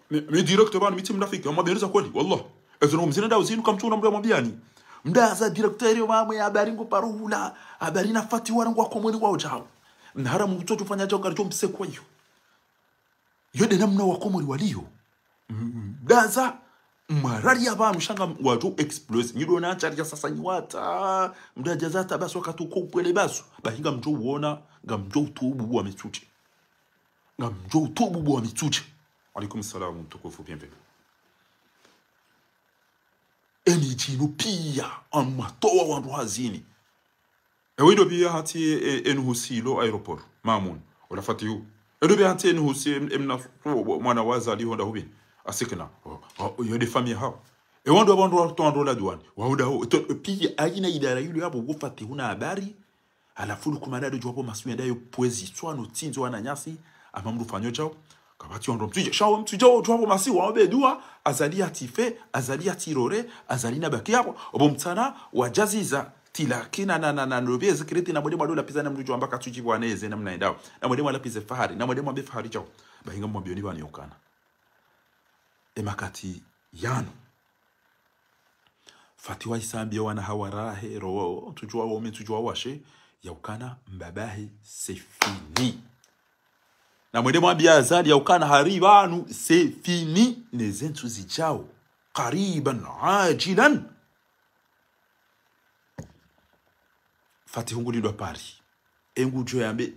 Mi, mi directeur pvanu, mi tsi mnafiki, ama beri za kweli, wallah. Ezo no mzina ndao zinu kamtsuna mndru amwambiyani. Mdaza directeur yo mamwe, habari ngo paro hula, habari na Fatihu wana ngo wa Komori wa udjao. Nahara mndru tso tufanya djao ngari tso msekwa iyo. Yo nde namna wa Komori waliyo. M-, m-, mdaza, mwarari ya pvanu sha nga wadjo explose. Nyi ndo na hatwari ya sasa nyi wata. Mdadja zata basu wakati uko upwele basu. Bahi ngamdjo uona, ngamdjo utubu bo wa Mitsudje. Ngamdjo utubu bo wa Mitsudje. Alaikum salam, mtukufu, bienvenue. Eni djinu pia, amatowa wandru hazini. Ewe ndo pia hati, e, enu husilo aéroport, Mamun, ola Fatihu. Endo pia hati enu husi, em, emna, mwana wa Azali honda hubini. Asikina, o, o, yo nde famille hao. Ewa ndo wandru wa, to wandru la douane. Wa honda ho, to, pia, ayina idara yule yapvo, wo Fatihu na habari, Halafu Lukumani ndo djuwa pvo masiwa yenda yo pvwezi tswano tsindzo wananyasi, ama mndru fanyo djao. Kapvatsi wandru Mitsudje. Sha wo Mitsudje wo djuwa pvo masiwa, wo be dua, Azali ya tife, Azali ya tirore, Azali na baki yapvo. Opvo mtsana, wadjaziza, tilaki na, na, na, na, lobe zikreti na mwende mwalo lapviza na mndru djuwa mba katsudji pvwaneze na mna yendao. Na mwende mwalapvize fahari, na mwende mwambe fahari djao. Bahi ngamwambiyoni pvanu yaukana. Emakati yanu. Fatihu wa isa ambiye wana hawo warahe, ro, tsudjuwa waume, tsudjuwa washe, yaukana mbabahe, c'est fini. Na mwende mwambiye Azali yaukana hari pvanu, c'est fini, ne ze ntsihu zidjao. Qariban, ajilan. Fatihu ngulindwa Paris. Engudjo yambe,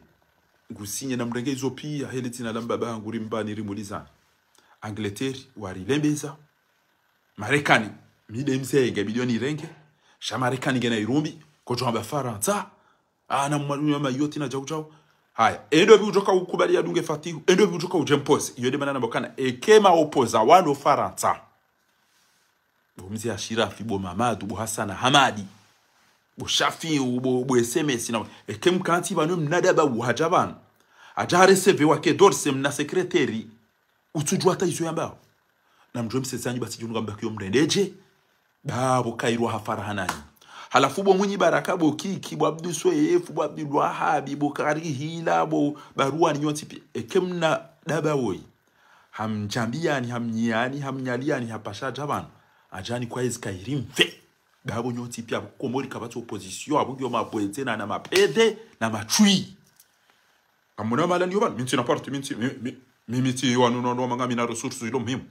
ngusinye na mrenge izo pia, hele dzina la mbaba hangu rimbani rimulizana. Angleterre, warilembeza. Marekani, mi nde mze nge milioni renge. Sha Marekani ngena irumbi, kodjo amba Farantsa. Ana mwa-, mwa-, mayoti na djau djau. Haya, endo pvi udjoka ukubali yadunge Fatihu, endo pvi udjoka udje mpoze. Iyo nde mana namba ukana, eke ma opposants walo Farantsa. Bo mze Ashirafi, bo Mamadu, bo Hasana Hamadi, bo Shafiu, bo, bo S M S, na, eke mkantsi pvanu mna daba uhadja pvanu. Hadja harecevoir wa Quai d'Orsay mna secrétaire. Utsudjuwa hata izo yambao. Na mdjuwe msezanyi basi djunu ngamba kiyo mrendedje. Babo kairwa hafara hananyi. Halafu bo Mwinyi Baraka, bo Kiki, bo Abdu Soefu, bo Abdul Wahabi, bo Karihila, bo Baruani nyontsi pia. Eke mna daba woyi. Hamdjambiyani, hamnyiyani, hamnyaliyani, hapvasha hadja pvanu. Hadjani kwa ezi kairi mfe. Babo nyontsi pia, Komori kapvatsi opposition, apvo ngiyo mabwedze na, na mapvede, na matswi. Kamuna mala niyo pvanu, mi ntsina parti, mi ntsi, mi, mi, mi, mi ntsi wanu no, no, manga mina ressources zilo muhimu.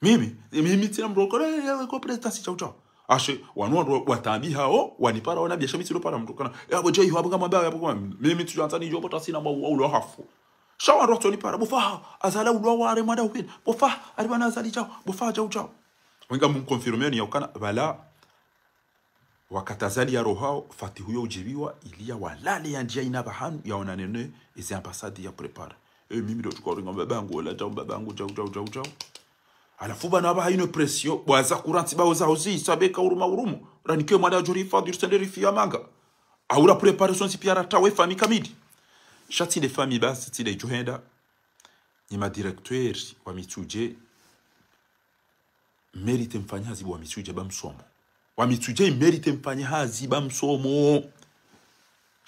Mimi, mimi tsina mdru kore, ya, ko président si chau chau. Ashe, wanu wandru watambi hao, wanipara wana biasha mi tsilo para mdru kana. Ya, bo djai, hwa bunga mamba, ya, bunga, mimi tsudjo antsani djo, bo tasina ma, wa, ulo hafu. Sha wandru watsonipara, bo Faha, Azali ulo ware mwanda upini. Bo Faha, ari pvanu Azali chau, bo Faha chau chau. Wenga mumconfirmeni yaukana, pvala, wakati Azali yarohao, Fatihu yo udjibiwa, ili yawalale yandjiya ina pvahanu, yaonane ne, ezi ambassade ya prépare. E, mimi ndo tsuka uringa mbabangu, ola djau, mbabangu, djau, djau, djau, djau. Halafu pvanu apvaha ino pression, bwaza kurantsi bawo zaho zi, sabeka uruma urumu. Ranikiwe mwanda djori fadhiri sende rifiya manga. Aura préparation si pia rata we famille kamili. Sha tsi nde famille basi, tsi nde djohenda. Ni ma directeur wa Mitsudje. Mérite mfanye hazi bo wa Mitsudje ba msomo. Wa Mitsudje mérite mfanye hazi ba msomo.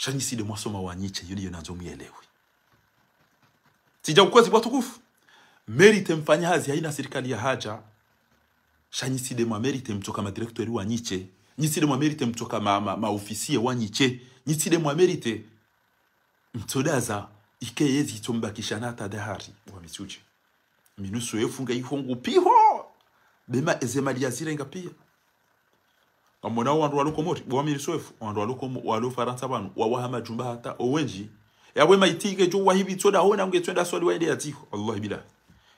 Sha nyi tsi nde mwasoma wanyiche, iyo ndiyo nandzo muyelewe. Tsidja ukwezi watukufu. Mérite mfanya hazi haina sirikali ya hadja. Sha nyi tsi nde mwa mérite mtsoka madirecteur wanyiche. Nyi tsi nde mwa mérite mtsoka ma, ma, ma officier wanyiche. Nyi tsi nde mwa mérite mtsodaza ike yezi itsombakisha na hata dahari wa Mitsoudjé. Minu swefu nga ihongu piho. Bema eze mali yazirenga pia. Ngamwona wandru walo Komori, bo wa Minu swefu, wandru walo Komo-, walo Farantsa pvanu, wawaha majumba hata, owendji. Yawe maiti ike djo wahibi tsoda hona nge tswenda swali waende yatiho. Wallahi billahi.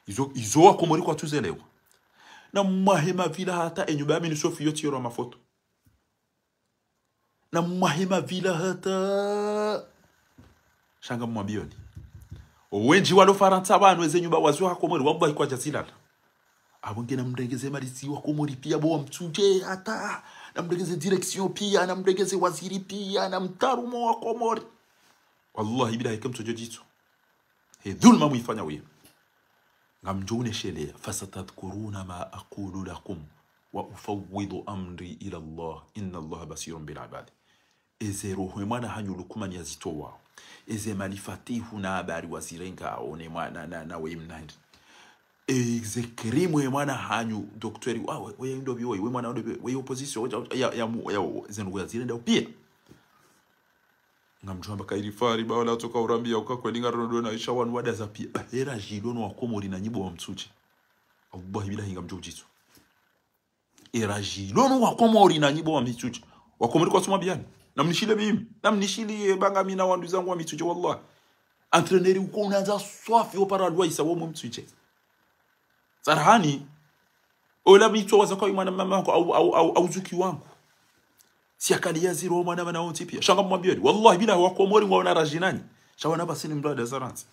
Izo, izo wa Komori kwatsuzelewa. Na mwahe mavila hata, enyumba ya Minu swefu yo tsi yoro mafoto. Na mwahe mavila hata. Sha ngamwambioni. Owendji walo Farantsa pvanu eze nyumba waziwaha Komori, wallahi kwadja zilala. Apvo nge namrengeze mali tsi wa Komori pia bo wa Mitsoudjé hata. Namrengeze direction pia, namrengeze waziri pia, namtarumo wa Komori. Wallahi billahi ike mtsodjo djitso. He dhulma mwifanya wenu. Ngamdjo uneshelea, فستذكرون ما أقول لكم وأفوض أمري إلى الله إن الله بصير بالعباد. Eze roho ye mwana hanyu Lukumani yazitowao. Eze mali Fatihu na Habari wazirengao ne mwana na, na we mnandi. Eze krimu ye mwana hanyu, docteur, wa, we, we ndo bi we, we mwana ndo bi we, we opposition, ya, ya, ya, mu- ya, ze ndugu yazirenda pia. Ngamdjo hamba kairi fari, ba wala tsoka urambia uka kweli ngarono dona isha wanu wadaza pia. Ba, era jilo no wa Komori na nyi bo wa Mitsoudjé. Wallahi billahi ngamdjo udjitso. Era jilo no wa Komori na nyi bo wa Mitsoudjé. Wa Komori kwatsumwambiani. Namnishile mimi. Namnishile ye banga mina wanduzangu wa Mitsoudjé, wallahi. Entraîneur uko unandza swafi opara lwaisa wo mu Mitsoudjé. Sarahani, ola mitswa waza kwa mwana mama wangu, au, au, au, au zuki wangu. Tsi akali ya ziro mwana mana wontsi pia. Sha ngamwambioni. Wallahi billahi wa Komori ngwaona raji nanyi. Sha wana pvasini mndru wa dazarantsi.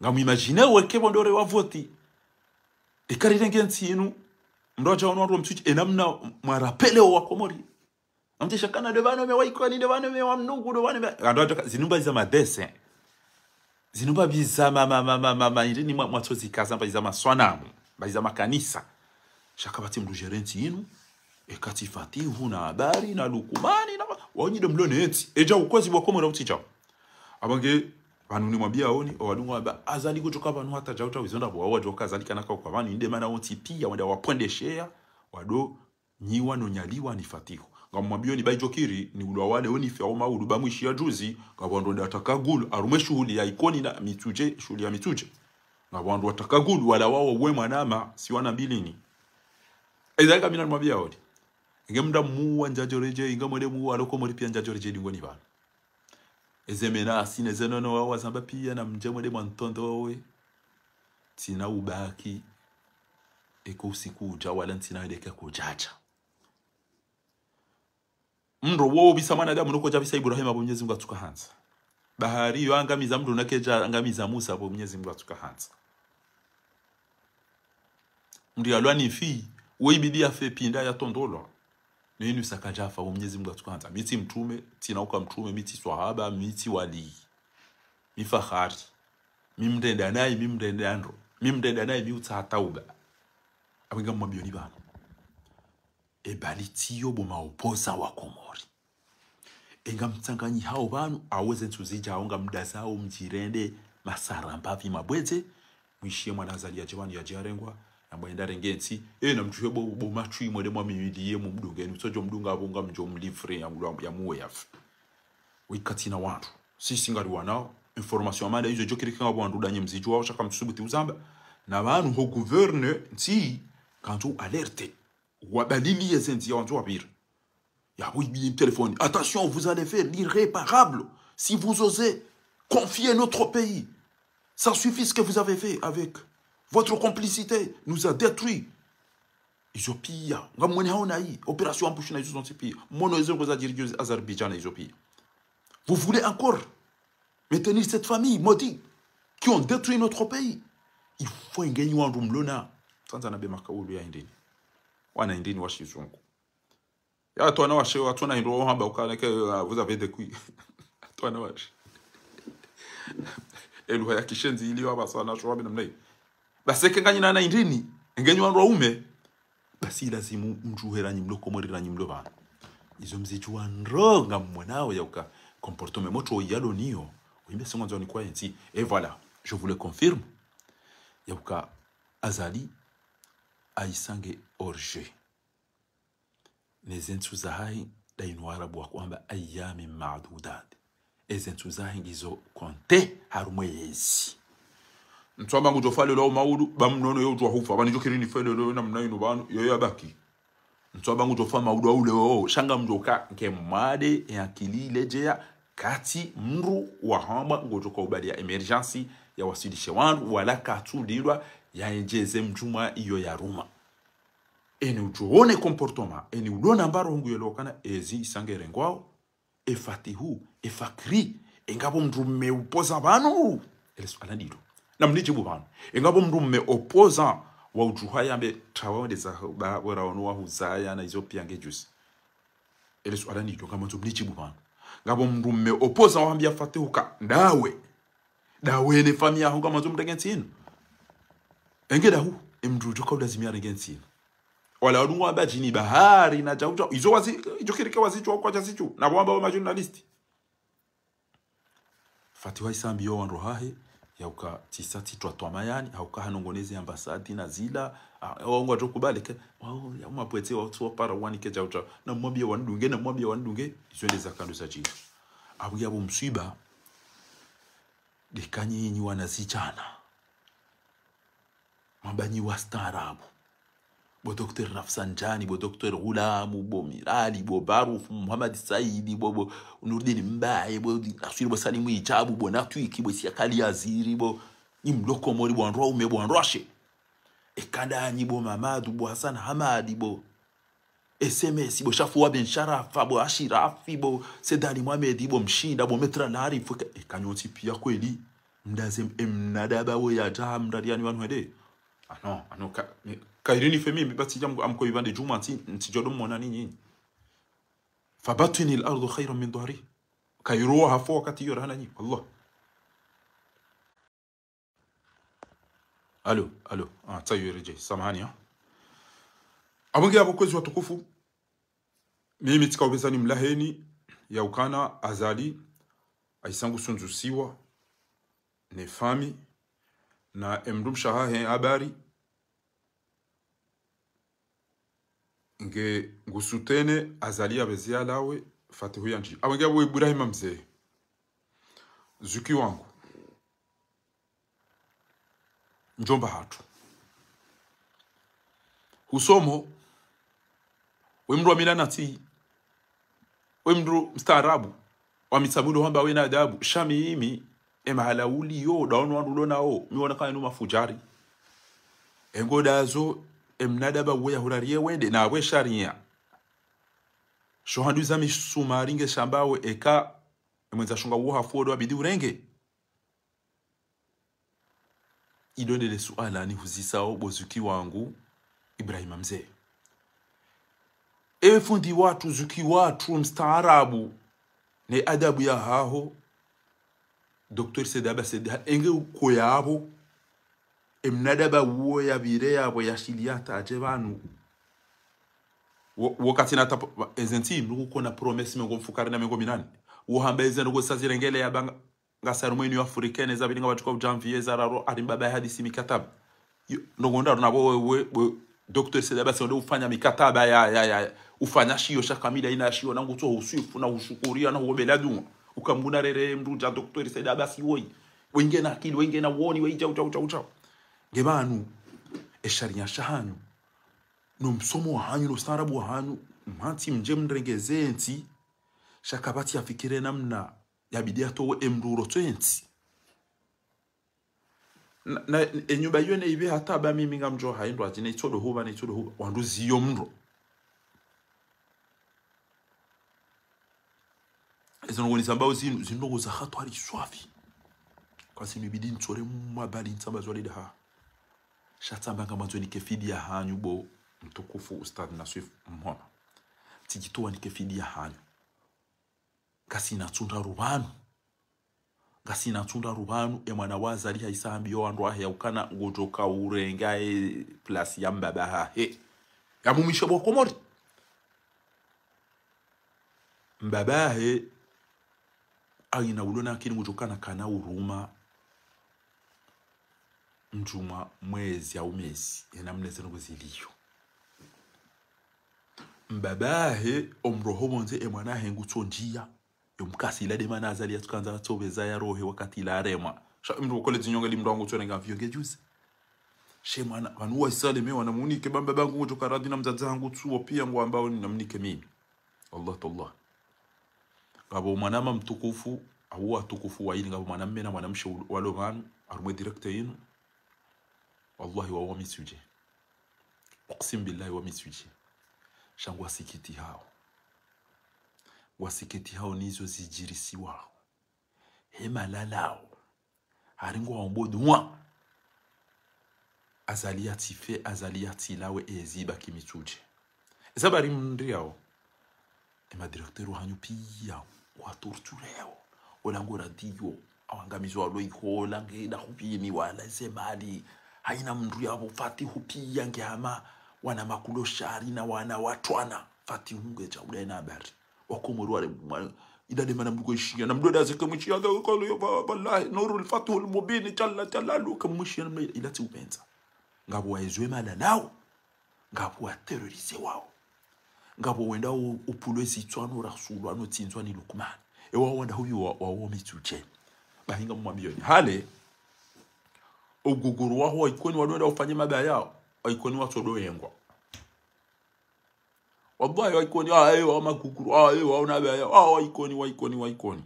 Ngamwimagine weke pvo ndore wa voti. Eka rirenge ntsi inu. Mndru wadja wanu wandru wa Mitsoudjé. Enamna mwarapele wa Komori. Amtesha kana nde pvanu me wa Ikoni, nde pvanu me wa Mnungu, nde pvanu me. Kando atoka, zinu mba iza madese. Zinu mba biza ma, ma, ma, ma, ma, ma, irini mwa, mwatsozi kaza mba iza maswanamu, mba iza makanisa. Sha kapvatsi mndru jere ntsi inu, eka tsi Fatihu na Habari na Lukumani na, wa unyi nde mlo ne ntsi. Edja ukwezi wa Komori utsidjao. Apvo nge, pvanu nimwambia oni, owadungu wamba, Azali kutsoka pvanu hata djau tau, izo nda bo, wawadjoka Azali kana kauka pvanu, inde mana wontsi pia, wanda wapvendeshea, wado, nyiwa no nyaliwa ni Fatihu. Ngamwambioni ba idjo kiri, ni ulwa wale oni fia oma ulu ba mwishi ya juzi, ngapvo wandru nda ataka gulu, harumwa shuhuli ya Ikoni na Mitsoudjé, shuhuli ya Mitsoudjé. Ngapvo wandru wataka gulu, wala wawo we mwanama, si wana mbilini. Eza ika mina nimwambia odi. Inge mndra muwa ndjadjo redjei, inga mwende muwa lo Komori pia ndjadjo redjei dingoni pvanu. Eze mena asine ze nono wawo wazamba pia namdje mwende mwantondowe. Tsina ubaki. Eko usiku udja wala ntsina edeke kudjadja. Mndro wo pvisa mwanadamu noko dja pvisa Ibrahima pvo Mnyezi Mngu atsuka handza. Bahari yo angamiza mndru nake dja angamiza Musa pvo Mnyezi Mngu atsuka handza. Mndru yalwa ni fi, wo ibidi yafe pinda yatondolwa. Ne inu saka djafa pvo Mnyezi Mngu atsuka handza. Mi tsi mtrume, tsina uka mtrume, mi tsi swahaba, mi tsi wali. Mi fahari. Mi mndrenda nayi, mi mndrenda ndro. Mi mndrenda nayi, mi utsaha tauba. Apvo inga mwambioni pvanu. Ebali tsiyo bo maopoza wa Komori. Enga mtsanganyihao pvanu, awo ze ntsu zidjao ngamdazao mdjirende masara mbapvi mabwedze, mwishiye mwana Azali yadje pvanu yadje yarengwa, yamba yenda renge ntsi, e, namdjuhe bo, bo matswi mwende mwamimiliye mumdunge, ni utsodjo mdunga apvo ngamdjo mlivre ya mlwa, ya muwe yafu. Wika tsina wandru. Sisi ngari wanao, information amanda izo djo kiri kanga wandru danye mzidjuwao sha kamtsusubuti uzamba. Na pvanu ho gouverneur ntsi, kandzo alerte. Wabalili ye ze ndziya wandzo wapvira. Ya, oui, bien, téléphone. Attention, vous allez faire l'irréparable si vous osez confier notre pays. Ça suffit ce que vous avez fait avec votre complicité. Nous a détruit. Izo pia. Ngamwone haona hii. Opération Ambush na izo zontsi pia. Mwono ezo nkoza djiri juzi Azerbaïdjan na izo pia. Vous voulez encore maintenir cette famille maudite qui ont détruit notre pays. Il faut ingenyi wandru mlona. Tsandza na be makaulu ya indini. Wana indini wa shizungu. Ya, atwana washe, atwana hindru wahamba ukaneke, ah, vous avez des couilles. Atwana washe. Eluha ya kishenzi ili wabasa na shuwa bina mnai. Basi eke nganyi na na indini, ngenyi wandru waume. Basi ilazimu mdjuhe ranyi mlo Komori ranyi mlo pvanu. Izo mzidjuwa ndro ngamwonao yauka. Comportement motro yalo niyo, wimbe singo nzoni kwa yentsi. Et voilà, je vous le confirme. Yauka Azali, ayisange hors jeu. Ne zentsu zahahe, nda inu Arabu wakwamba ayyami ma'dudat. E zentsu zahahe ngizo compté harumwa yezi. Ntsu amba ngudjo fa leo maudu, ba mnono yo udjwa hufa, ba nidjo kiri nife leo namna inu pvanu, yo yabaki. Ntsu amba ngudjo fa maudu au leo, sha ngamdjo ka nge mwade, e akili iledjeya, katsi mndru wahamba ngudjo ka ubali ya émergence, ya wasilishe wandru, wala katsu lindwa, ya endjeze mdjumwa iyo ya ruma. Eni udjo one comportement, eni udjo ona mbaro hungu yelo kana, ezi isange rengwao, e Fatihu, e Fakri, e ngapvo mndru mme opposant pvanu. Ele suala ndilo. Na mnidjibu pvanu. E ngapvo mndru mme opposant wa udjuha yambe trawa wende za ba wera wanu wa huzaya na izo pia nge juzi. Ele suala ndilo, ngamwandzo mnidjibu pvanu. Ngapvo mndru mme opposant wahambia Fatihu ka ndawe. Ndawe ne famiyi yaho ngamwandzo mrenge ntsi inu. Enge ndahu, e mndru udjo ka ulazimi arenge ntsi inu. Wala wadungu wamba djini bahari na djau djau. Izo wazi, idjo kiri ke wazidjuwa kwadja zidjuwa. Na wamba wa majournaliste. Fatihu ayisambiyo wandru hahe, yauka tsisa tsitwa twamayani, hauka hanongoneze ambassade na zila, ah, wangu wadjo kubali ke, wao, ya mapwete, wao, tsu wapara wani ke djau djau. Na mwambie wandunge, na mwambie wandunge, izo nde za kandru za djini. Abu ya bu mswiba, nde ka nyinyi wanazidjana. Mamba nyi wastaarabu. Bo Docteur Rafsanjani, bo Docteur Ghulamu, bo Mirali, bo Barufu, Muhammad Saidi, bo, bo Nurdin Mbaye, bo Naswiri, bo Salimu Ijabu, bo Natwiki, bo Isiakali Aziri, bo nyi mlo Komori, bo wandru waume, bo wandru washe. Eka ndanyi bo Mamadu, bo Hassan Hamadi, bo S M S, bo Shafuwa Ben Sharafa, bo Ashirafi, bo Sedani Mohamed, bo Mshinda, bo Maître Larif, eka, eka nyontsi pia kweli. Mdaze m-, e mnadaba we ya djaha mdariani wanu hende. Ah non, ah non, ka, mi, kairi nife mimi, ba tsidja mko, amko ivande djumwa ntsi, ntsidjo do mwona ni nyinyi. Fabatwini al-ardu khairan min dhahri. Kairo hafo wakati iyo rahana nyi, wallah. Alo, alo. Ah, tsayo eredje. Samahani, ha. Abonge abo kwezi watukufu. Mimi tsika upveza nimlaheni, yaukana Azali, ayisangu sundzusiwa, ne famiyi, na e mndru mshe wahahe Habari, nge ngu soutenir Azali ya pvezi yalawe, Fatihu yandji. Abonge abo Ibrahima Mze. Zuki wangu. Ndjomba hatru. Husomo, we mndru wa mila na tsi, we mndru mstaarabu, wa mitsabulo hamba we na adabu, sha mimi, e mahala uliyo, ndaono wandru ulo nao, mi wona kayinu mafujari. Engo ndazo, e mnadaba uwe ya hurariye wende, na we shariya. Sho handru za misumari nge shamba we eka, e mwendza shunga uwo hafu odo abidi urenge. Ilo ndele suala nihuzisao bo Zuki wangu, Ibrahima Mze. Ewe fundi watru, Zuki watru, mstaarabu, ne adabu yahaho, Docteur Said Abbas Said, enge uko yapvo, e mnadaba uwo yapvire yapvo yashiliya tadje pvanu. Wo, wo katsina ta, ezentsi, mnuku kona promesse mengo mfukare na mengo minane. Wo hamba ezentsi ngo sazirengele ya banga, ngasi harumwa Union Africaine, za pvili ngapvatsuka udja mviye za raru, ari mbaba ya hadisi mikataba. Yo, ndrongo ndraru na bo we, we, we, Docteur Said Abbas Said ufanya mikataba ya, ya, ya, ufanya shiyo sha kamili, ina shiyo na ngutso uswifu na ushukuriya na uombela dua. Ukamguna rere mndru dja Docteur Said Abbas Said woyi. Wenge na akili, wenge na woni, we djau, djau, djau, djau. Nge pvanu, e shariya shahanyu, no msomo wahanyu, no ustaarabu wahanyu, mhatsi mdje mrenge zentsi, sha kapvatsi yafikire namna yabidi yatowe e mndru urotswe ntsi. Na, na, e nyumba iyo ne ipve hata ba mimi ngamdjo haindwa, ati ne itsodo huba, ne itsodo huba. Wandru ziyo mndro. Ezo ndrongo nizambao zinu, zinu ndrongo za hatwari swafi. Kwasi mibidi ntsore mabali ntsamba zwalida ha. Sha tsamba ngamwandzo nike fidiya hanyu bo mtukufu Ustadh Naswif Mhona. Tsidjitowa nike fidiya hanyu. Ngasina tsunda rupvanu. Ngasina tsunda rupvanu, e mwana wa Azali hayisa hambiyo wandru wahe yaukana ngudjo ka urenga e place ya mbaba hahe. Ya mumishe bo Komori. Mbaba hahe, Haina ulo na akili ngudjo kana kana huruma mdjumwa mwezi au mezi, yena mneze nungu ziliyo. Mbaba hahe, omroho pvondze, emwana hahe ngutsondjiya. Yomkasi ila de mana Azali yatsukandza atsopveza yarohe wakati ila haremwa. Sha mndru okole zinyonga li mndru wangu tsonenga mvio nge juzi. She mwana, pvanu wa isale me wana munike, ba mbaba hangu ngudjo karadhi na mdzadze hangu tsuwo piya ngwambao ni namnike mimi. Allah tallah. Ngapvo mwanama mtukufu, au watukufu wayili, ngapvo mwanamme na mwanamshe ul-, walo pvanu, harumwa e direct yinu. Wallahi, wawo wa Mitsudje. Uksimu billahi, wa Mitsudje. Sha ngwasikitihao. Ngwasikitihao nizo zidjirisiwao. He malalao. Hari ngwaombo dunwa. Azali yatsife, Azali yatsilawe, ezi baki Mitsudje. Eza bari mndriyao. Ema directeur wahanyu piya, watortureo. Ola ngo radio, awangamizo walo iho, ola nge da hupvini, wala eze mali. Haina mndru yapvo Fatihu piya nge hama, wana makulo shari na wana watwana. Fatihu nge dja uda ena habari. Wakomori wale, mwa-, ila de mana mndru kwe ishiya, na mndru da zeke mwishiya, da kolo yo, wa-, wallahi, nurul fathul mubin, jalla jalalu, ke mwishiya, na mna ila tsi upvendza. Ngapvo waezwe malalao. Ngapvo waterrorisé wao. Ngapvo wenda u-, upvulwe zitswa no Rasulu, ano tsindzwa ni Lukmani. Ewa wanda huyu wa, wa, wa Mitsudje. Bahi ngamwambiyoni. Hale, oguguru waho wa Ikoni wado wenda ufanye mabaya, wa Ikoni watsodo yengwa. Wallahi wa Ikoni, ah, ewa maguguru, ah, ewa ona baya, ah, wa Ikoni, wa Ikoni, wa Ikoni.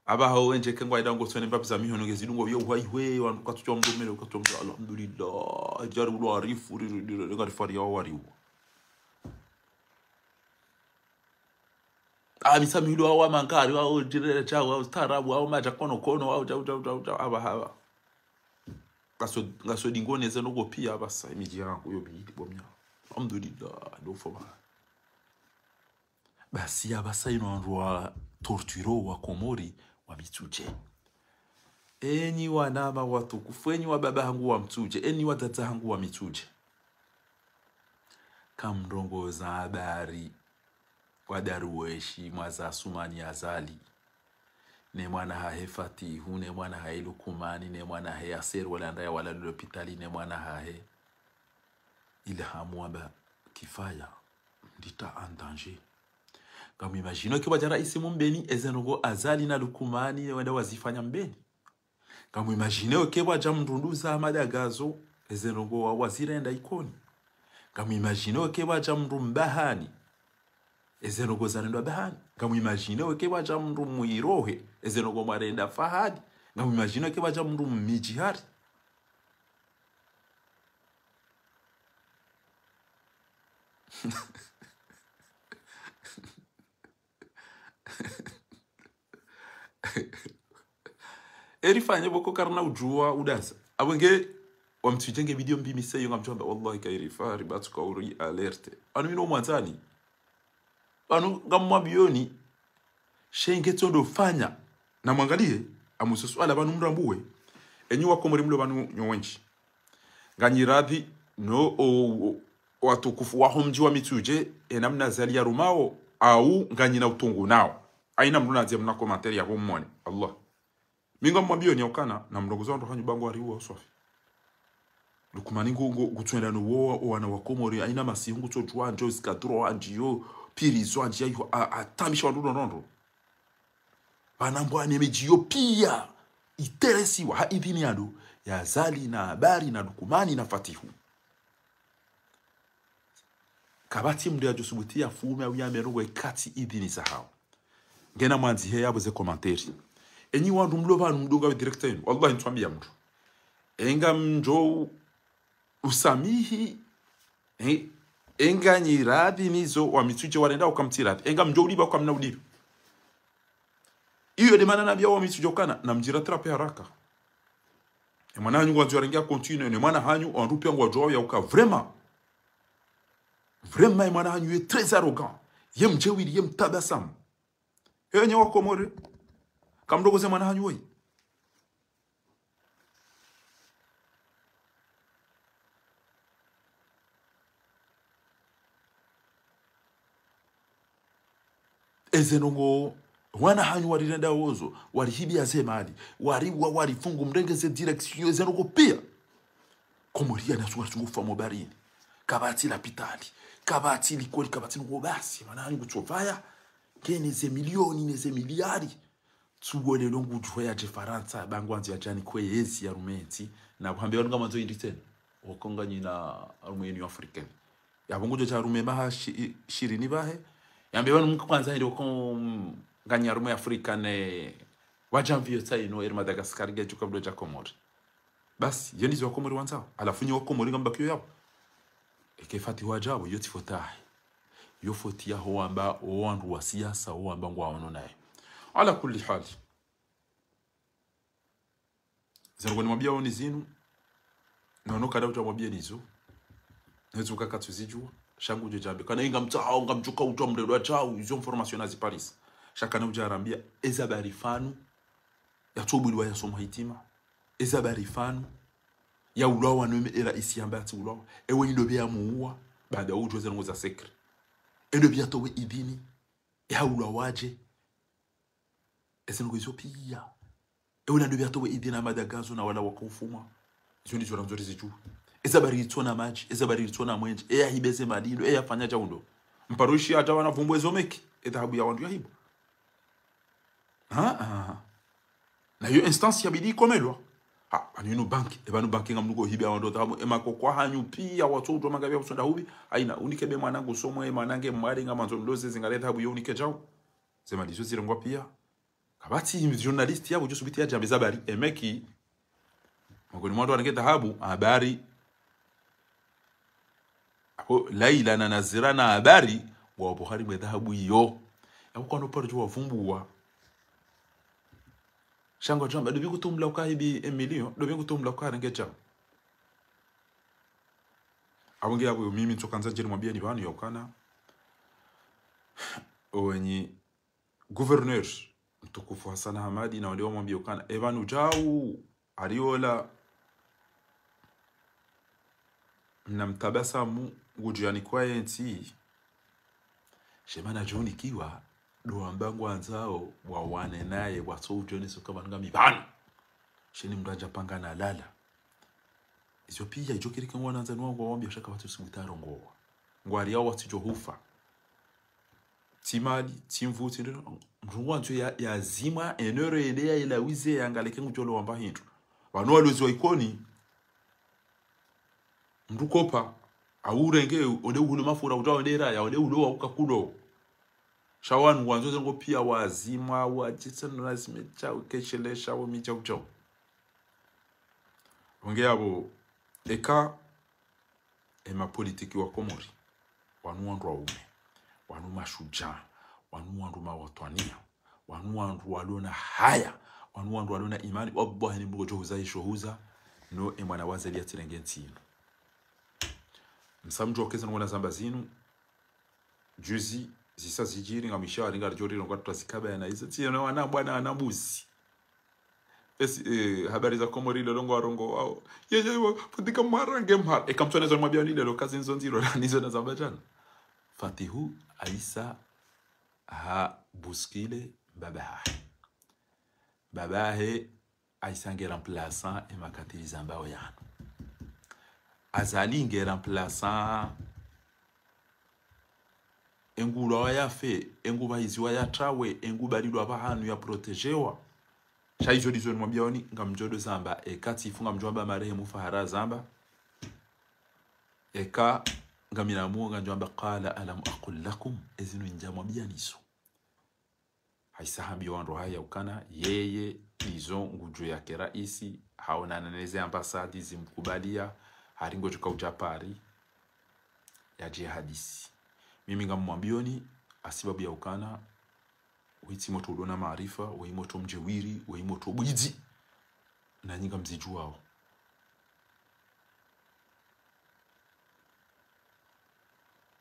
Apvaha wendje ke ngwaida ngotswene mbapvi za mihono ngezidungo yo uhai hwe, wandru katsutswa mdomele, katsutswa mdo-, alhamdulillah. Djari ulo arifu, ri-, ri-, ri-, ri-, ngari fari ya wariwa. Ah, misamihi lo awa mangari, awa direre djawo, awa ustaarabu, awa madja kono kono, awa dja, dja, dja, dja, apvaha apva. Ngaso, ngaso dingoneze nogo piya apvasa, emidji yangu yo bidi bomnya. Alhamdulillah, ndo foma. Basi yapvasa inu wandru watortureo wa Komori wa Mitsudje. Enyi wanama watukufu, enyi wababa hangu wa Mitsudje, enyi wadzadze hangu wa Mitsudje. Kamrongoza habari wa Daruweshi mwaza Asumani Azali. Ne mwana hahe Fatihu, ne mwana hahe Lukumani, ne mwana hahe Yasser, wala nda ya wala lopitali, ne mwana hahe Ilhamu wamba kifaya, ndita en danger. Ngamwimagineo ke pvwadja raisi mu Mbeni, eze ndrongo Azali na Lukumani wenda wazifanya Mbeni. Ngamwimagineo ke pvwadja mndru nduza Ahmada Gazo, eze ndrongo wa-, wazirenda Ikoni. Ngamwimagineo ke pvwadja mndru Mbahani, eze ndrongo zarendwa Bahani. Ngamwimagineo ke pvwadja mndru Mwirohe, eze ndrongo mwarenda Fahadi. Ngamwimagineo ke pvwadja mndru Mmidjihari. Eri fanye pvoko karina udjuwa udasa. Apvo nge wa Mitsudje nge video mbi miseyo ngamdjo wamba, wallahi ka iri fari, batsu ka uri alerte. Anu mi no mwandzani. Pvanu ngamwambiyoni, she nge tsondo fanya. Na mwangaliye, amuso suala pvanu mrambuwe. Enyi wa Komori mlo pvanu nyo wendji. Nganyi radhi no o, o, watukufu waho mdji wa Mitsudje, ena mna Azali ya rumao, au nganyi na utungu nao. Haina mndru nadze mna commentaire yapvo mmone. Allah. Mi ngamwambiyoni yaukana, na mrongozo wandru hanyu ba ngwariwa uswafi. Lukumani ngu, ngu, ngutsuenda no wo, o wana wa Komori, haina masihu ngutsodjuwa ndjo, zikaduro wandji yo, pirizo wandji ya yo, a, atamisha wandru no ndrondro. Pvana mbwa ne midji yo piya, iteresiwa, ha idhini yado, ya Azali na Habari na Lukumani na Fatihu. Kapvatsi mndru yadjo subuti yafume au yambe ndrongo ekatsi idhini zahao. Ngena mwandzihe yapvo ze commentaire. Enyi wandru mlo pvanu mdunga we direct yinu. Wallahi ntswambiya mndru. Enga mdjo usamihi. Eh, enga nyi radhi nizo wa Mitsudje warenda ukamtsi radhi. Enga mdjo uliba ukamna uliba. Iyo de mana nambiya wa Mitsudje ukana, na mdjira trape haraka. E mwana hanyu ngwandzo yarenge ya continue, ne mwana hanyu, wandru piya ngwadjuwao yauka vraiment. Vraiment, e mwana hanyu ye très arrogant. Ye mdjewili, ye mtabasamu. Enyi wa Komori. Kamrongoze mwana hanyu woyi. Eze ndrongo Wana hanyu warirenda wozo, warihibia ze mali, wariwa, warifungu, mrenge ze direction, ze ndrongoo pia. Komori ya nasu warisungu fa mobarini. Kapvatsi lapitali, kapvatsi likoli, kapvatsi ndrongoo basi, mwana hanyu kutsopvaya, kene ze milioni, ne ze miliari. Tsuwo lelo ngudjuwa yadje Farantsa, ba ngwandzo yadje yanikwe yezi yarume ntsi, na kuhambia pvanu ngamwandzo hindri tsena. Oko nganyi na harumwa Union Africaine. Yapvo ngudjo dja harume maha shi-, shirini pvahe. Yambe pvanu mkwandza hindri oko, mm, nganyi harumwa Afrika ne wadja mvio tsa inu, eri Madagascar ngedjo kabla dja Komori. Basi, yeni zi wa Komori wandzao. Halafu nyi wa Komori ngambakiyo yapvo. Eke fati wadja pvo, yo tsi foti yahe. Yo foti yaho wamba, o wandru wa siasa, o wamba ngwaono naye. Ala kulli hali. Ze ndrongoo nimwambiao ni zinu. Nono kada udja mwambie nizo. Nezo kaka tsuzidjuwa. Sha ngudjo djambe. Kana inga mtsahao, ngamdjuka udjuwa mrelwa djau. Izo information nazi parisa. Sha kana udja harambia. Eza habari fanu. Yatsobwilwa yasomwa hitima. Eza habari fanu. Yaulwawa no eme era isi yamba yatsiulwawa. Ewe indo be yamuuwa. Baada udjuwa ze ndrongoo za secret. Endo be yatowe idhini. Yaulwawadje. Eze ndrongoo izo pia. Ewe nando be yatowe idhini Ahmada Gazo na wala wakaufumwa. Izo ndizo randzo rizidjuwe. Eza habari ritsona madji, eza habari ritsona mwenje, eya hibe ze mali ndo, eya fanya djau ndo. Mparo ishi hata wana vumbu ezo meki, e dhahabu ya wandru ya hibu. Ha, ha. Na yo instance yabidi ikomelwa. Ha, pvanu inu banki, e pvanu banki ngamnuko hibe ya wandru dhahabu, e makoko hanyu pia watso udjuwa mangavi ya kusonda hubi, haina, unike be mwanangu somwe, e mwanange mwari ngamwandzo mloze zingare dhahabu yo unike djau. Ze mali izo zirengwa pia. Kapvatsi journaliste yapvo djo subiti yadje yambe ze habari, e meki. Mongoni mwa wandru warenge dhahabu, habari. Apvo Laila na Nazira na habari, ngwao pvo harimwa e dhahabu iyo. Yapvo kwano paro djo wavumbuwa. Sha ngwadjo wamba, ndo be kutumla ukahibi e milioni, ndo be kutumla ukarenge djau. Apvo nge yapvo mimi ntsokandza ndjeni mwambieni pvanu yaukana. Owenyi Gouverneur mtukufu Hassan Hamadi na wale wamwambia ukana, e pvanu djau, ariola, mna mtabasamu, ngudjo yanikwa yentsi. Shemana djo unikiwa, ndo wamba ngwandzao, wawane naye, watso udjo niso kama ngami pvanu. Shini mndru adja panga na lala. Izo pia, idjo kirike ngwanandza ni wangu wawambia sha kapvatsi usibuta rongowa. Ngwari yao watsidjo hufa. Tsi mali, tsi nvu, tsi ndrino. Mndru ngwandzo ya, yazimwa, enero yende ya ilawize, yangaleke ngudjolo wamba hindru. Pvanu walozi wa Ikoni. Mndru kopa, aurenge, onde uhulo mafura, udja onde raya, onde ulo wa ukakulo. Sha wanu ngwandzo ze ndrongoo pia wazimwa, wadjitsa no lazime djau, keshele, sha wo mi djau djau. Onge yapvo, eka, e mapolitiki wa Komori, wanu wandru waume, wanu mashudjaa, wanu wandru mawatwaniya, wanu wandru walona haya, wanu wandru walona imani, wallahi ni mbuko djo huza isho huza, no e mwana waze liya tsirenge ntsi inu. Msamdjo keze nongona zamba zinu, juzi, zisa zidjiri, ngamwisha, ringa ridjo riro, ngwa tutazikaba ya na izo, tsiyo na wana, bwana, ana mbuzi. Esi, eh, habari za Komori lelo ngwarongoao. Ye, ye, wa, fundika mara nge mara. Eka mtsu aneza mwambia ni lelo kazi nzo ndziro, nizo nazamba djana. Fatihu, Aisa, ha, bousculé, babahe. Babahe, Aisa nge remplaçant, e makatili zambao yanu. Azali nge remplaçant, engu ulwawa yafe, engu pvahiziwa yatrawe, engu balilwa pvahanu ya protégewa. Sha izo ndizo nimwambiaoni, ngamdjo ndo zamba, eka tsifu ngamdjo amba marehemu Fahara zamba. Eka ngamina muo ngamdjo amba, قال ألم أقل لكم, ezinu ndja mwambia nizo. Haisa hambia wandru haya ukana, yeye, izo ngudjo yake raisi, haonana neze ambassade zimkubalia, hari ngodjo kaudja Paris, yadje hadisi. Mimi ngamwambioni, hasibabu ya ukana, witsi motro ulona maarifa, weyi motro mdjewiri, weyi motro bwidzi, na nyi ngamzidjuwao.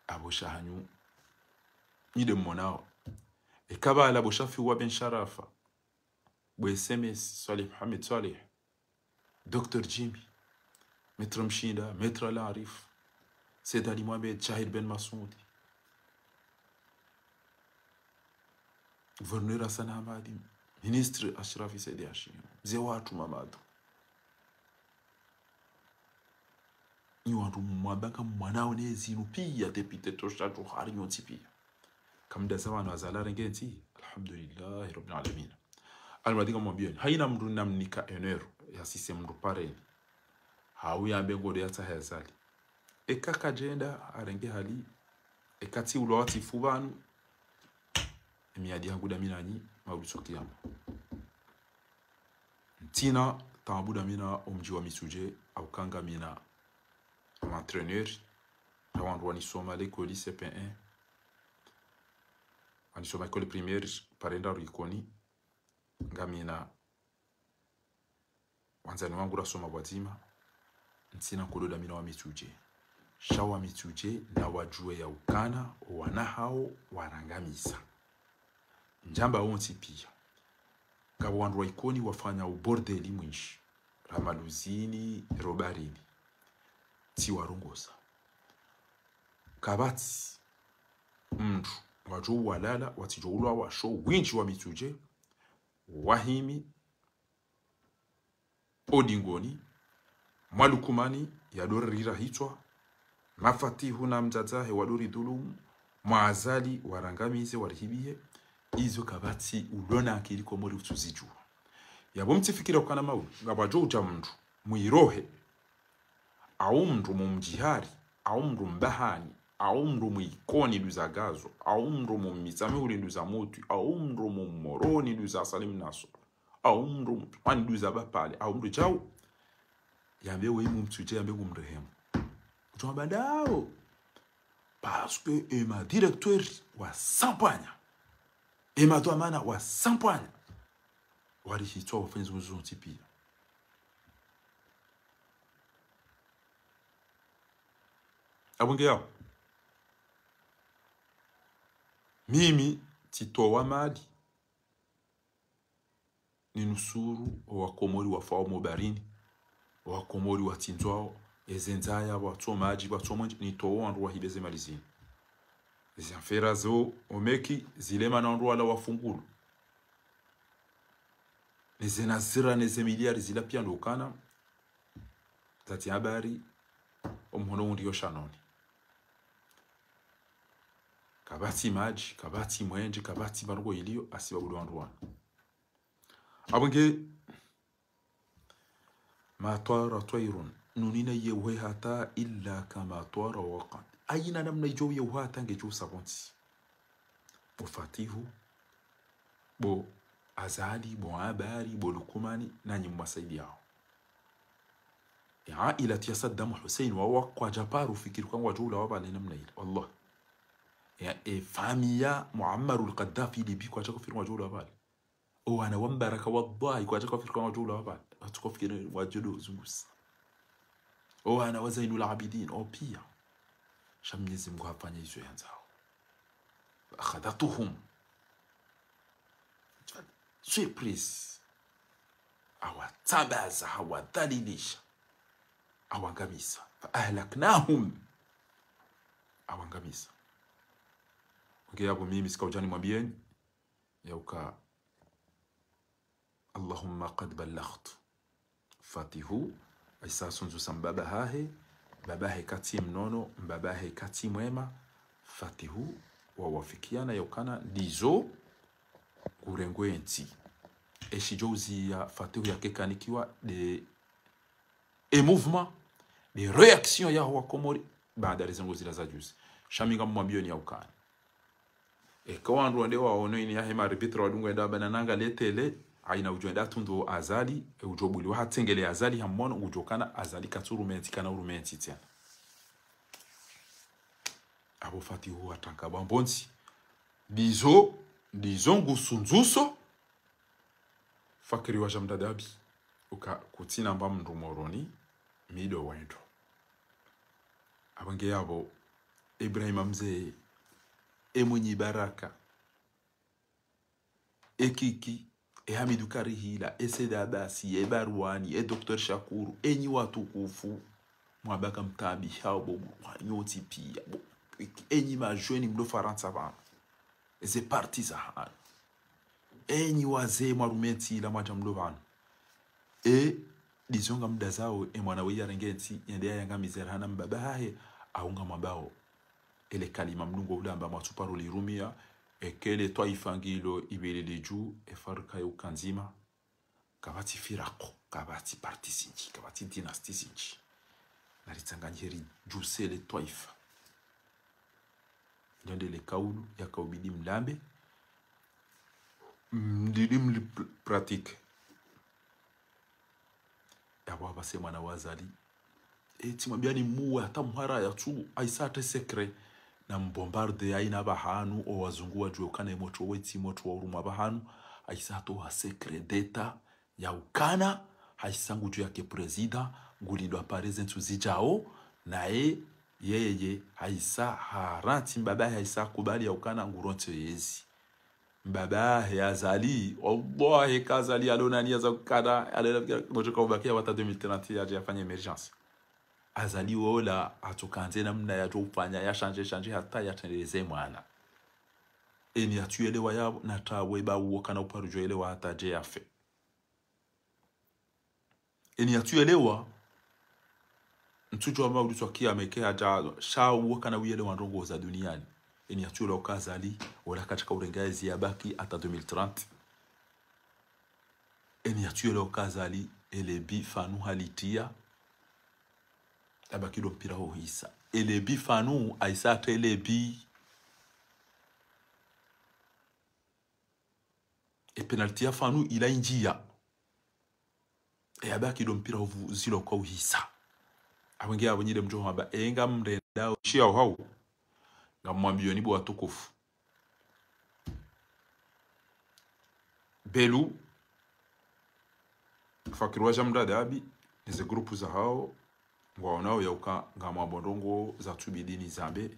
Apvo sha hanyu, nyi nde mmonao. Eka pvala bo Shafiwa ben Sharafa, bo S M S, Swalih Mohamed Swalih, Docteur Jimmy, Maître Mshinda, Maître Al Arif, Said Ali Mohamed, Shahid ben Massoudi. Gouverneur Hassan Hamadi, ministre Achirafi Said Hachim, mze watru Mamadou. Nyi wandru mwabaka mwanao ne zinu piya, député Tosha Djohar nyontsi piya. Kamdasa wanu Azali arenge ntsi, alhamdulillahi rabbil alamin. Almadi ngamwambiyeni, hayina mndru namnika honneur yasise mndru pareni. Hau yambe ngode yatsaha Azali. Eka kadjenda, arenge hali. Eka tsi ulwa watsifu pvanu. Emiyadi yangu dami nanyi, mauri tso kiyama. Ntsina taabu dami na omdji wa Mitsudje, hauka ngamina entraîneur, ha wandru wanisoma likoli C P un, wanisoma école primaire, pare ndraru Ikoni, ngamina wandzani wangu rasoma pvwadzima, ntsina nkodo dami na wa Mitsudje. Sha wa Mitsudje nawadjuwe yaukana, owana hawo warangamiza. Ndjamba wontsi piya. Ngapvo wandru wa Ikoni wafanya ubordeli mwindji. Ramaluzini, Robarini. Tsiwarongoza. Kapvatsi mndru wadjo uwalala, watsidjo ulwa washo, windji wa Mitsudje, wahimi, odingoni, mwa Lukumani, yadorira hitswa, mwa Fatihu na mdzadzahe wadoridhulumu, mwa Azali warangamize warihibihe, izo kapvatsi ulona akili Komori utsuzidjuwa. Yapvo mtsifikira ukana mauri, ngapvwadjo udja mndru, mwirohe, au mndru mumdjihari, au mndru mbahani, au mndru mwikoni nduza Gazo, au mndru mumitsamihuli nduza Mutwi, au mndru mumoroni nduza Salim Nasor, au mndru mtwani nduza Bapale, au mndru djau. Yambe weyi mumtsudje, yambe ngumrehemu. Kutsuwa bandao. Parce que ema directeur wasampanya. Ema dhwamana wasampanya. Warihitswa wafanye zungu zontsi piya. Apvo nge yawo. Mimi tsitowa mali ninusuru owakomori wafao mobarini, owakomori watsindzwao, eze ndzaya, pvatso madji, pvatso mwendje, nitowo wandru wahibe ze mali zinu. Eze mfera zo omeki, zilema na wandru wala wafungulwa. Neze nazira, neze miliari zila piya ndo ukana, zatsi habari, omhono undriyo shanoni. Kapvatsi madji, kapvatsi mwendje, kapvatsi pvanu ko iliyo, hasibabu ndo wandru wanu. Apvo nge, ما طار طير, nunina yeuhe hata إلا كما طار ووقع. Hayina namna idjo yeuha hata ngedjo usa pvontsi. Bo Fatihu, bo Azali, bo Abari, bo Lukumani, nanyi mwasaidiao. Ye ailati ya Saddam Hussein, wawo kwadja paro fikiri ukana ngwadjo ulawa pvale namna ila. Wallah. Ye, ye famiyi ya Muammar al-Gaddafi Libye kwadja kafikiri ngwadjo ulawa pvale. Owana wa Mbaraka, wallahi, kwadja kafikiri ukana ngwadjo ulawa pvale. Watsu kafikiri ngwadjo do zungusa. Owana wa Zainul Abidin, o piya. Sha Mnyezi Mngu hafanya izo yandzao. فأخذتهم. Surprise. Hawatsambaza, hawadhalilisha. Hawangamiza. فأهلكناهم. Hawangamiza. Nge yapvo mimi tsika udja nimwambiyeni, yauka, اللهم قد بلغت. Fatihu, hahisa asundzusa mbaba hahe, mbaba hahe katsi mnono, mbaba hahe katsi mwema, Fatihu, wawafikiana yaukana ndizo kurengwe ntsi. Eshidjo uziya Fatihu yakekanikiwa nde e mouvement, nde réaction yaho wakomori, baada rezengo zila za juzi. Sha mi ngamwambiyoni yaukana. Eka wandru wende waono ini yahe ma arbitre wadunga enda wabana nanga letele, hayina udjo enda tundu Azali, e udjo buliwa hatsengele Azali hamono, udjo kana Azali katsu urumentsi, kana urumentsi tsena. Apvo Fatihu watanka bwa mbontsi. Ndizo, ndizo ngusundzuso, Fakiri wa Jamdadabi, uka kutsina mba mndru Moroni, mi ndo wendo. Apvo nge yapvo, Ibrahima Mze, e Mwinyi Baraka, e Kiki, e Hamidu Karihila, e Said Abasi, e Barwani, e Docteur Shakuru, enyi watukufu, mwabaka mtaabishao bo mwa nyontsi piya, bo, enyi majeunes mlo Farantsa pvanu, eze parti za hanyu. Enyi wazee mwarume ntsi ila mwadja mlo pvanu. E, ndizo ngamdazao, e mwana we yarenge ntsi, yende yayangamize rahana mbaba hahe, au ngamwambao. Ele kalima Mngu ulamba mwatsuparo lirumia, eka le twaifa ngilo ipvelele dju, e farika yo uka ndzima, kapvatsi firako, kapvatsi parti zindji, kapvatsi dynastie zindji. Naritsanganyihe ridjuse le twaifa. Ilo ndele kaulu yakaubidi mlambe, mdidi mli pr-, pratique. Yapvo hapvasa e mwana wa Azali. E, tsimwambiani muwe hata mhara yatsu, haisa hata secret. Na mbombarde haina pvahanu, o wazungu wadjuwe ukana e motro we tsi motro wa urumwa pvahanu, haisa hata wa secret d'État, ya ukana, haisa ngudjo yake président, ngulindwa pare ze ntsu zidjao, naye, yeye, haisa, harantsi mbaba, haisa kubali ya ukana, ngurontso yezi. Mbaba he Azali, wallahi ka Azali alona niya za kukana, alona mojo ka ubakia hata deux mille trente yadje yafanye émergence. Azali wola hatsokandze namna yadjo ufanya, ya shanje, shanje hata ya tendeleze mwana. Eni yatsu yelewa ya nata weba uwo kana uparo djo yelewa hata dje yafe. Eni yatsu yelewa, ntsudjo amba ulitswa kiyama eke hadja, sha uwo kana uyelewa ndrongo za duniani. Eni yatsu yelewa ka Azali, wola katsika urenga ezi yabaki hata deux mille trente. Eni yatsu yelewa ka Azali, ele bi fanu halitia, yabaki ndo mpira ho hisa. Ele bi fanu, haisa hata ele bi. E penalty ya fanu ila indjia. E yabaki ndo mpira uvu zilo kwa uhisa. Apvo nge apvo nyile mdjo hamba, e ngamrenda shia uhau. Ngamwambioni bo watukufu. Belu, Fakiri wa Jamda Dabi, neze grupu zahao, ngwaonao ya uka ngamwambo ndrongo zatsubidi nizambe,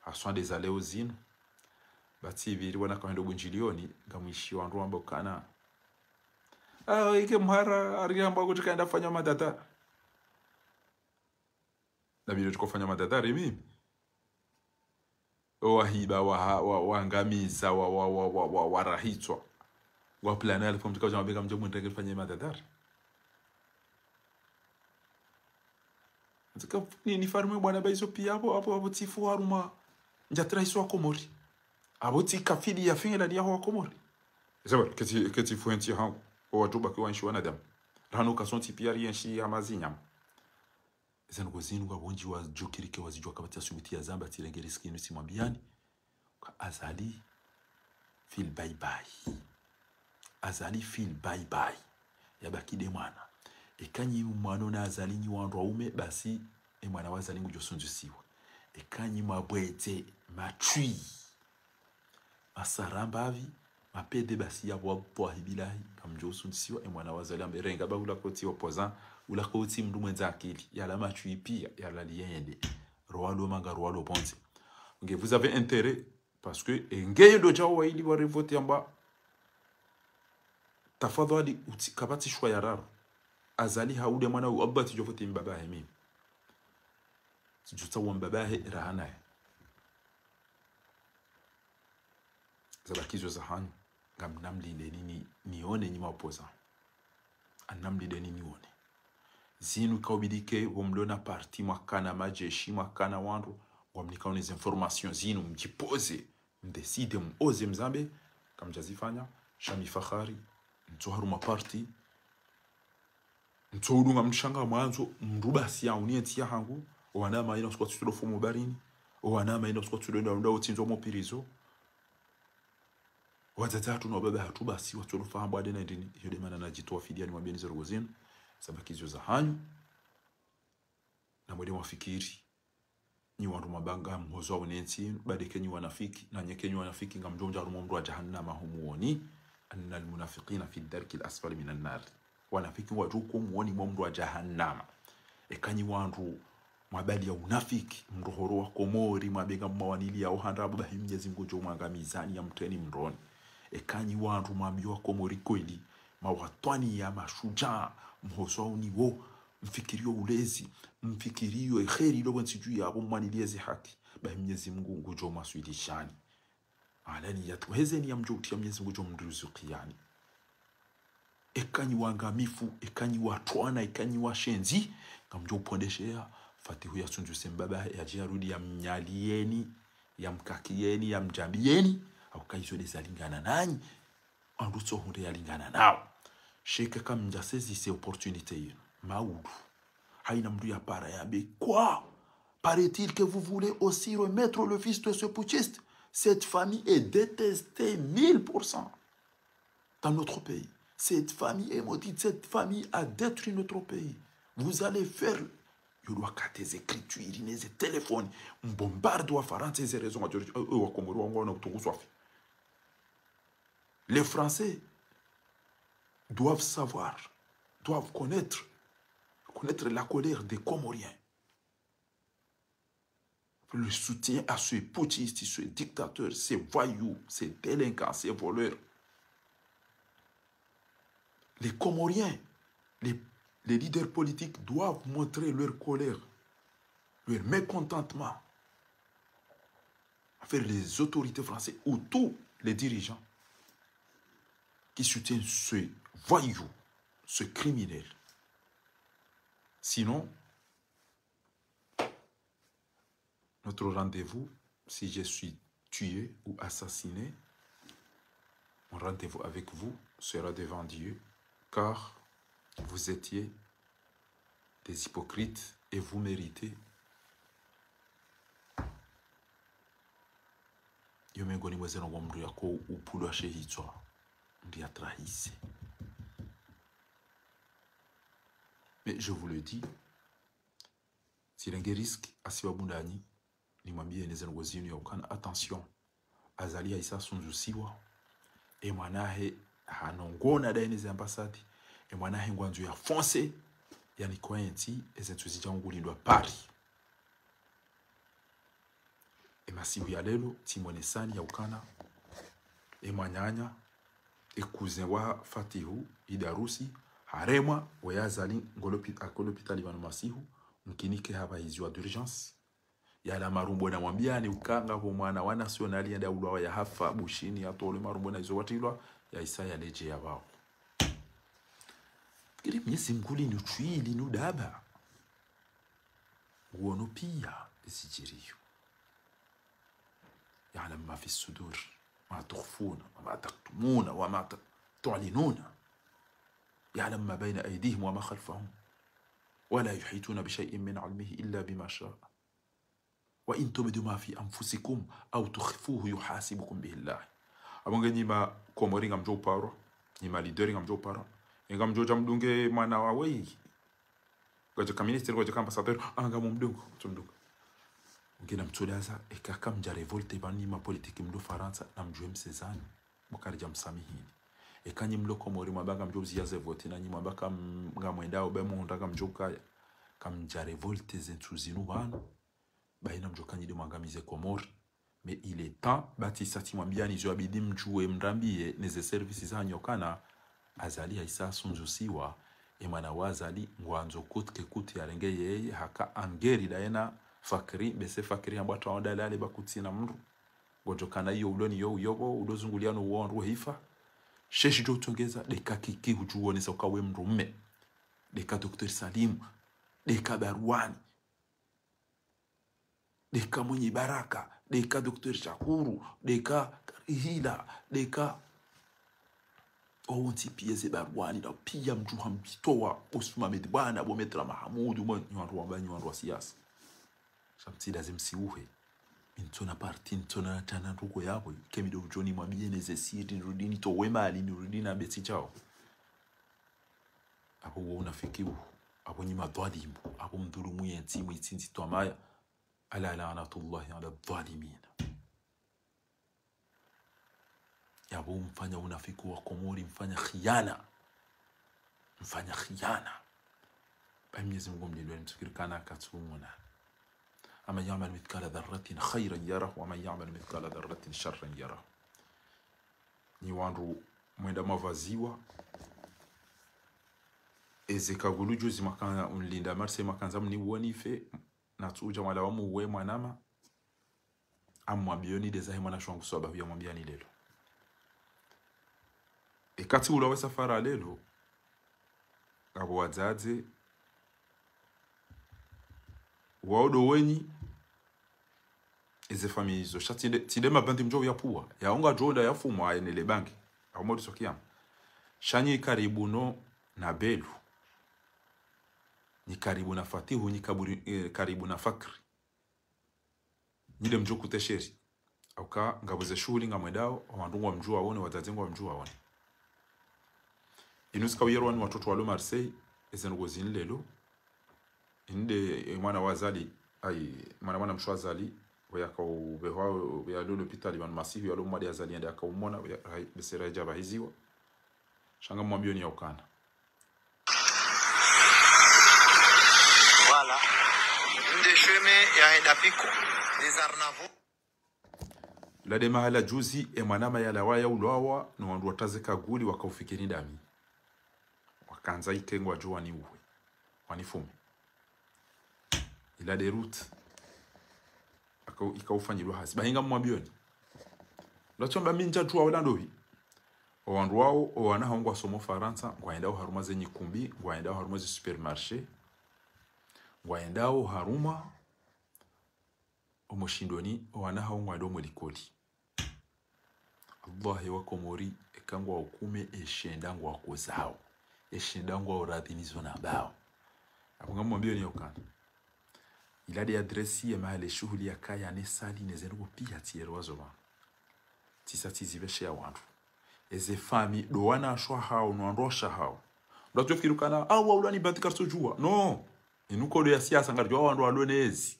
haswa nde za leo zinu. Batsi pviri wana kahendo bunjilioni, ngamwishiwa wandru wamba ukana. Ah, ike mhara, hari hamba kuti kaenda fanya madada. Na bidi tsiko fanya madada, ri mimi. Owahiba, wa, wa, wangamiza, wa, wa, wa, wa, wa, warahitswa. Wa plana ya lifo mtika ujama beka mdjo mwendeke fanya madada. Ntsika ni, ni farme bwana ba izo pia apvo, apvo, apvo tsifu haruma. Ndjatira iso wa Komori. Apvo tsi kafidi ya fingela liya ho wa Komori. Ese bwana, ketsi, ketsi fuhenti hangu. Owa tuba kiwa nshi wanadamu. Rano kasontsi pia rienshi ya mazinyama. Ese nuko zinu ka wondji wadjukirike wazidjuwa kapvatsi ya subuti ya zamba tsirenge riziki inu tsimwambiani. Ka Azali fil bye-bye. Azali fil bye-bye. Yabaki nde mwana. Eka nyi mwana na Azali nyi wandru waume, basi e mwana wa Azali ngudjo sundzisiwa. Eka nyi mabwete, matswi, masarambapvi, mapede, basi yapvo wallahi billahi, ngamdjo sundzisiwa, e mwana wa Azali ambe renga ba ula kotsi opposant, ula kotsi mndru mwendza akili, yala matswi pia, yala liyende. Rwalo manga, rwalo pvondze. Nge vous avez intérêt, parce que, e, nge ndo djao wa ili wa revote yamba, tafadhali utsi, kapvatsi shwa ya raru. Azali haude mwana u, Allah tsidjo vote mbaba he mimi. Tsidjo tsawa mbaba he rahana he. Zabaki zo za hanyu. Ngamnamlindeni ni, nione nyi ma opposant. Anamlindeni nione. Zinu kaubidike, wo mlo na parti, mwakana majeshi, mwakana wandru, ngwamnikao neze information zinu, mdjipoze, mdécide, muoze, mzambe, kamdjazifanya, sha mi Fakhari, ntso haruma parti, ntso udunga mndru sha ngamwandzo, mndru basi ya unie ntsi ya hangu, owanama ina usiku wa tsulo fomo barini, owanama ina usiku wa tsulo nda, nda utsindzwa mo prison. Wadzadze hatru na wababa hatru basi, watsulo fahamu ade na ndini, iyo nde mana nadjitowa fidia nimwambieni ze ndrongo zinu, zabaki zo za hanyu, na mwende mwafikiri. Nyi wandru mwabanga mhozo wa unentsi, bade ke nyi wanafiki, na nye ke nyi wanafiki, ngamdjo ndja harumwa mndro wa jahannama ho muoni, إن المنافقين في الدرك الأسفل من النار. Wanafiki ngwadjo ko muoni mwa mndro wa jahannama. Eka nyi wandru mwabali ya unafiki, mndro horo wa Komori, mwabenga mmawanili ya ohandra, bahi Mnyezi Mngu ngudjo mwangamizani ya mtreni mndroni. Eka nyi wandru mwambiwa Komori kweli, mawatwani ya mashujaa, mhozo wa uniwo, mfikiriyo ulezi, mfikiriyo ekheri ilo pvwentsi dju yapvo mwaniliye ze haki, bahi Mnyezi Mngu ngudjo mwaswilishani. Ala niyat, heze niya mdjo utriya Mnyezi Mngu djo mruzukiani. Eka nyi wangamifu, eka nyi watrwana, eka nyi washenzi, ngamdjo upondesheya, Fatihu yatsundjuse mbaba, yadje yarudi yamnyaliyeni, yamkakiyeni, yamdjambiyeni, hauka izo ndezalingana nanyi, wandru tso hundre yalingana nao. Sha eka kamdja saisir opportunité yinu, maudu. Haina mndru yapara yambe, quoi? Paraît-il que vous voulez aussi remettre le fils de ce putschiste? Cette famille est détestée mille pour cent dans notre pays. Cette famille est maudite. Cette famille a détruit notre pays. Vous allez faire, yo dwa kate ze écriture, ne ze téléphone, mbombarde wa Farantsa, ze réseaux, wa Komori, wa ngwana utungu swafi. Les Français doivent savoir, doivent connaître, connaître la colère des Comoriens. Le soutien à ce putschiste, ce dictateur, ces voyous, ces délinquants, ces voleurs. Les Comoriens, les, les leaders politiques doivent montrer leur colère, leur mécontentement envers les autorités françaises ou tous les dirigeants qui soutiennent ce voyou, ce criminel. Sinon, notre rendez-vous, si je suis tué ou assassiné, mon rendez-vous avec vous sera devant Dieu, car vous étiez des hypocrites et vous méritez. Yo mengoni mwa ze ndrongoo mndru yako upvulwa she hitswa, mndru yatrahise. Mais je vous le dis, tsirenge risque, hasibabu ndanyi, nimwambiye ne ze ndrongoo zinu ya ukana, attention. Azali yahisa asundzusiwa, e mwana hahe hanongona ndaye ne ze ambassade, e mwana hahe ngwandzo ya foncer, yanikwe yentsi, eze ntsu zidja ngulindwa Paris. E masihu ya leo, tsi mwenesani ya ukana, e mwananya, e cousin wa Fatihu, Idarusi, haremwa, we Azali, ngolopi-, ako lopitali pvanu masihu, mkinike hapvahiziwa d'urgence. Yala marumbo namwambiyani uka ngapvo mwana wa nationale yenda ulwawa yahafa Bushini, yatolwe marumbo na izo watrilwa, yahisa yaledjeya pvao. Kiri Mnyezi Mngu linu tswili nu daba. Nguono piya ezidjiriyo. يعلم ما في الصدور، ما تخفون وما تكتمون وما ت-، تعلنون. يعلم ما بين أيديهم وما خلفهم. ولا يحيطون بشيء من علمه إلا بما شاء. وإن تبدوا ما في أنفسكم أو تخفوه يحاسبكم به الله. Apvo nge nyi ma Komori ngamdjo uparwa, nyi ma leader ngamdjo uparwa. Ngamdjo dja mdunge mwana wa weyi. Ngodjo ka ministre, ngodjo ka ambassadeur, ah, ngamumdunga, mtsumdunga. Ngena mtsodaza, eka kamdja révolté pvanu nyi ma politique mlo Farantsa, namdjuwe msezani. Bo karidja msamihini. Eka nyi mlo Komori mwamba ngamdjo uziya ze vote, nanyi mwamba kam-, ngamwendao be muhundra ngamdjo ukaya. Kamdja révolté ze ntsu zinu pvanu. Bahi namdjo ka nyi nde mwangamize Komori. Mais il est temps, ba tsisa tsimwambiyani zo yabidi mdjuwe mrambiye ne ze service zanyu ukana, Azali yahisa asundzusiwa, e mwana wa Azali, ngwandzo coûte que coûte yarenge yeye, haka angeri ndaye na Fakri, bese Fakri hambwa tawanda lale ba kutsina mndru. Ngodjo kana iyo ulo ni yo uyo pvo, ulo zunguliya no uwo wandru wahifa. She shidjo utsongeza, ndeka kiki hudjuwo nesa uka we mndru mme. Ndeka Docteur Salim, ndeka Barwani. Ndeka Mwinyi Baraka, ndeka Docteur Shakuru, ndeka Karihila, ndeka wawontsi piya ze Barwani, na piya mdjuha mtsitowa, Osman Medbwana, bo Maître Mahamudu, mwe nyi wandru wamba nyi wandru wa siyasa. Sha mtsi lazima msiuhe. Mi ntsona parti, ntsona tana nduko yapvo, kemi ndo udjo nimwambiye ne ze siri, nirudi nitowe mali, nirudi na betsi chao. Apvo uwo unafiki uwo, apvo nyi madhwalimu, apvo mdhulumu yentsi, mwitsindzi twamaya. ألا لعنة الله على الظالمين. Yapvo mfanya unafiki wa Komori, mfanya khiyana. Mfanya khiyana. Bahi Mnyezi Mngu mlindwe, mtsukiri kana katsumuna. أمن يعمل مثقال ذرة خيرا يره ومن يعمل مثقال ذرة شرا يره. Nyi wandru mwenda mavaziwa. Eze kagulu juzi makana unlinda Marseille makandza mniuwe nife, natsudja mwala wa muwe mwanama. Amwambiyoni ndeza he mwanashe wangu swaba huya mwambiyani lelo. Eka tsi ula we safara lelo, ngapvo wadzadze, wao ndo wenyi, eze famiyi izo. Sha tsi nde, tsi nde mabandi mdjo yapvuwa. Yaonga djo nda yafumwa, ayenele bangi. Au mori sokiyama. Sha nyi karibu no na Belu. Nyi karibu na Fatihu, nyi kaburi, eh, karibu na Fakri. Nyi nde mdjo kutesheri. Hauka ngapvo ze shuhuli ngamwendao, owandru ngwamdjuwa wone, wadzadze ngwamdjuwa wone. Inu zika uyerwa ni watoto walo Marseille, eze ndrongoo zinu lelo. Inde, e, mwana wa Azali, ai, mwana, mwana mshe wa Azali, we yakaubehwa, we yalo lopitali, pvanu masihu yalo mwade Azali, yende yakaumona, we ya, hai, bese raja bahiziwa. Sha ngamwambiyoni ya ukana. Voilà. Nde shweme ya henda piko. Les Arnavaux. Lade mahala juzi, e mwanama yalawa yaulwawa, no wandru watraze kaguli wakaufikiri ndami. Wakandza ike ngwadjo waniuwe. Wanifume. Ila de route. Aka, ikaufanyilwa hazi. Bahi ngamwambiyoni. Ndachamba mi ndjadjuwa wala ndopvi. Owandru wao, owana hao ngwasomo Farantsa, ngwaendao harumwa ze nyikumbi, ngwaendao harumwa ze supermarché, ngwaendao harumwa omoshindoni, owana hao ngwaendao mwelikoli. Allah, ewa Komori, eka ngwao kume, eshenda ngwao kozao. Eshenda ngwao radhi nizo nambao. Apvo ngamwambiyoni ya ukana. Ila de adresi ye mahala e shuhuli yakaya ne salle ne ze ndrongoo piya tsiyerwa zo pvanu. Tsisa tsizipveshe ya wandru. Eze famiyi, ndo wanashe wahao, no wandru washe wahao. Ndo watsofikiri ukana, awa ula ni bati karitso djuwa. No. Inu nkodo ya siasa, ngaridjuwa wandru walo nezi.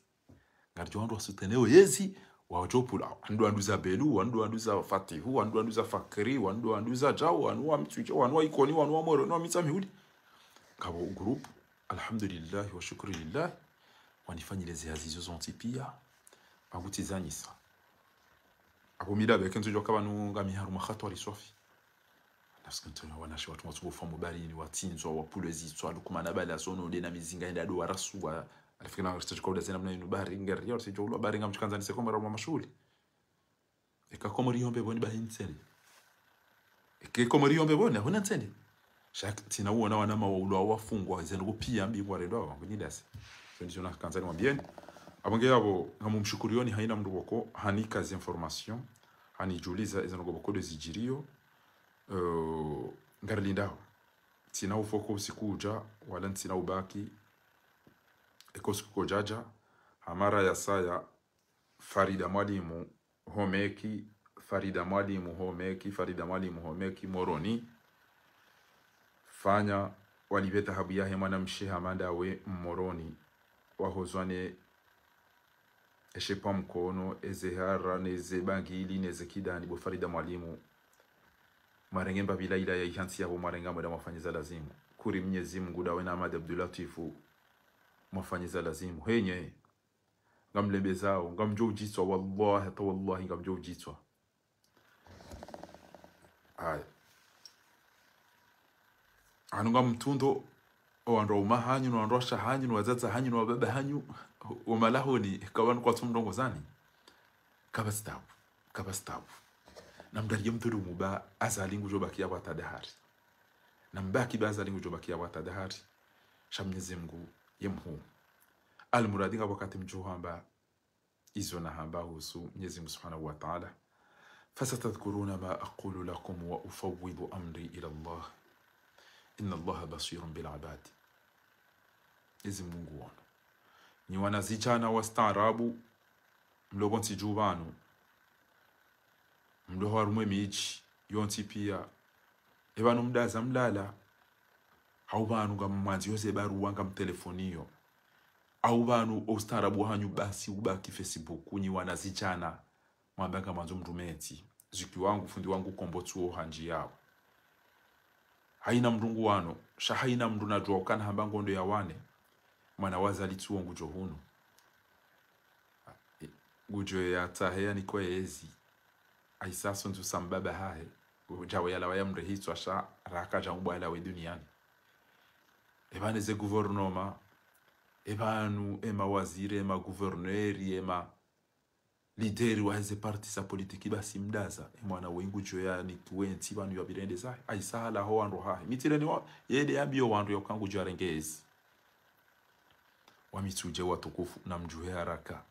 Ngaridjuwa wandru wasuteneo yezi, wadjo pvula. Wandru wandru za Belu, wandru wandru za Fatihu, wandru wandru za Fakri, wandru wandru za Djau, wandru wa Mitsoudjou, wandru wa Ikoni, wandru wa Moroni, wandru wa Mitsamihuli. Ngapvo groupe, alhamdulillahi wa shukru lillahi, wanifanyile ze hazi zo zontsi piya, pvangutsi zanyisa. Apvo mi ndapvo eka ntsudjuwa ka pvanu ngami harumwa hatwari swafi. Nafsi kantona wanashe watru ngwatsubo fwa mo bahari ni watsindzwa, wapvulwe zitswa, lukumana bala zono nde na mizinga yenda ndo warasuwa. Alifikiri na ngari tsaji kauda zena mna inu bahari, ngari ya tsaji kauda bahari ngamdjo kandza nise Komori harumwa mashuhuli. Eka Komori yombe pvoni bahi ntsende. Eka Komori yombe pvoni, ahuna ntsende. Sha tsina uona wanama waulwa wafungwa, ze ndrongoo piya mbi ngwarendwa, wangu nidase. Zo ndizo nakandza nimwambiyeni. Apvo nge yapvo, ngamumshukuriyoni haina mndru pvoko, hanika ze information, hanidjuliza, eze ndrongoo pvoko ndo zidjiriyo. Eh, ngarilindao. Tsina ufoko usiku udja, wala ntsina ubaki. Eka usiku kodjadja, hamara ya saya, Farida Mwalimu, Homeki, Farida Mwalimu, Homeki, Farida Mwalimu, Homeki, Moroni. Fanya, walipve taabu yahe mwanamshe hama ndawe Moroni. Wahozwa ne eshepa mkono, eze hara, neze bangili, neze kidani, bo Farida Mwalimu. Mwarenge mbapvi la ila ya ihantsi yapvo mwarenga mwenda mwafanya za lazimu. Kuri Mnyezi Mungu ndawe na Ahmad Abdulatifu mwafanya za lazimu. Henye, ngamlembezao, ngamdjo udjitswa, wallahi, hata wallahi, ngamdjo udjitswa. Aya. Hanu ngamtrundo, owandru wa uma hanyu, no wandru washe hanyu, no wadzadze hanyu, no wababa hanyu, omalahoni, eka pvanu kwatsu mrongozani. Kapvatsi taabu, kapvatsi taabu. Na mndru alije mtrundo mba, Azali ngudjo bakiya pvwa tadahari. Na mbaki ba Azali ngudjo bakiya pvwa tadahari. Sha Mnyezi Mungu ye mhuu. Almuradi ngapvo wakati mdjo hamba, izo nahamba uhusu Mnyezi Mungu Subhanahu wa Ta'ala. فستذكرون ما أقول لكم وأفوض أمري إلى الله إن الله بصير بالعباد. Mnyezi Mungu wono. Nyi wanazidjana wastaarabu, mlo pvontsi dju pvanu, mlo harumwa emidji yontsi piya. Epvanu mdaza mlala. Hau pvanu ngamwandziyo ze baruwa ngamtelefoniyo. Hau pvanu oustaarabu wahanyu basi ubaki Facebook, nyi wanazidjana. Mwamba ngamwandzo mndru metsi. Ziki wangu, fundi wangu kombo tsuo handji yao. Haina mndru nguwano, sha haina mndru nadjuwa ukana hamba ngondo ya wane. Mwana wa Azali tsuo ngudjo hunu. Ngudjo yatsahe yanikwe yezi. Aisa so ndzusa mbaba hahe. Djawe yalawa ya mrehitswa sha raka djangu bwa yalawe duniyani. Epvanu eze gouvernement, epvanu ema waziri, ema gouverneur, ema leader wa ze parti za politiki basi mdaza. E mwana we ngudjo ya ni wentsi pvanu ya birende zahe. Aisa hala ho wandru hahe. Mitire ni wa, yede yambiyo wandru ya uka ngudjo ya renge ezi. Wa Mitsudje watukufu na mdjuhe haraka.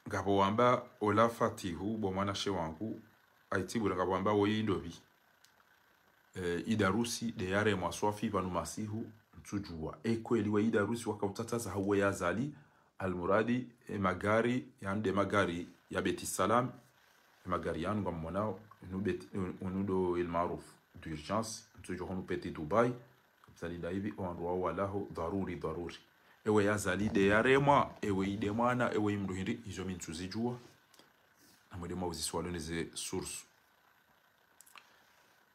Ngapvo wamba ola Fatihu bo mwanashe wangu, aitibula ngapvo wamba wo indopvi. Eh, Idarusi de yaremwa swafi pvanu masihu ntsudjuwa. E kweli we Idarusi waka utataza hauwe ya Azali, almuradi, e magari, yande magari ya Beti Salam, e magari yanu ngammonao, unu Beti, unu do El Maarouf d'urgence, ntsudjuwa hunu Petit Dubaï, mzali da hivi, o wandru wao walaho, dharuri, dharuri. Ewe ya Azali de yaremwa, ewe ide mwana, ewe imdru hindri, izo mi ntsuzidjuwa. Na mwede mwa uziswalo ne ze source.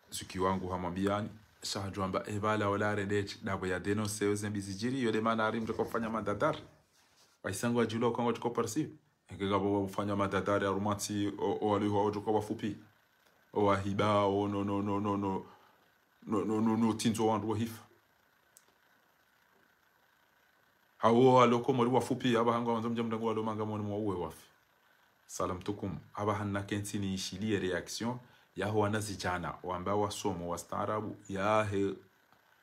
Zuki wangu hamwambiyani, sha hadjwamba, e bala ola rendeche, dapvo ya dénoncer ze mbi zidjiri, yo de mana hari mdjo kofanya madadari. Waisangu wa djilo kwa ngotiko parsi. Eke ngapvo ufanya madadari harumwa ntsi, o, o waliho wa odjo kwa wafupi. O wahiba, o no, no, no, no, no, no, no, no, no, tsindzo wandru wahifa. Hawo walo Komori wafupi, aba hanga wandzo mdja mdangu walo manga moni mwa uwe wafi. Salam tukum. Aba hanna kentsi ni ishiliye réaction yaho wana zidjana, wamba wasomo, wastaarabu, yahe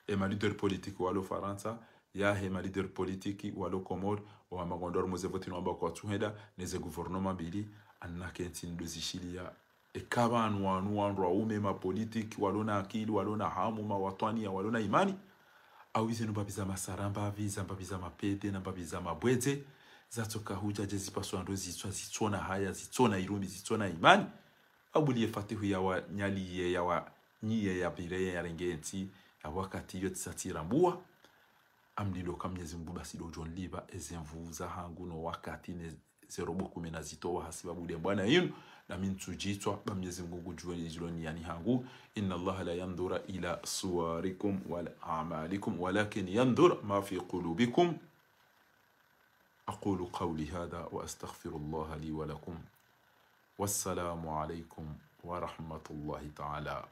e ma leader politique walo Farantsa, yahe ma leader politique walo Komori, wamba ngwandro harumwa ze voti no wamba kwatsuhenda, ne ze gouvernement mbili, hanna kentsi ndo zishiliya. Eka pvanu wanu wandru waume ma politique, walo na akili, walo na hamu, mawatwaniya, walo na imani. Au ize no mbapvi za masara mbapvi, za mbapvi za mapete, na mbapvi za mabwedze, zatsoka hudja dje zipaswa ndo zitswa, zitsona haya, zitsona irumbi, zitsona imani. Abuliye Fatihu ya wa nyaliye, ya wa nyiye, ya pvire, ya renge ntsi, ya wakati yo tisa tsirambuwa. Amlilo ka Mnyezi Mungu basi do udjo nlipva, eze nvu zahangu no wakati ne ze robo kume na zitowa hasibabu de mbwana yinu, na mi ntsudjitswa, ba Mnyezi Mungu ngudjuwa ne djilo niyani hangu. إن الله لا ينظر إلى صوركم ولا أعمالكم ولكن ينظر ما في قلوبكم. أقول قولي هذا وأستغفر الله لي ولكم. والسلام عليكم ورحمة الله تعالى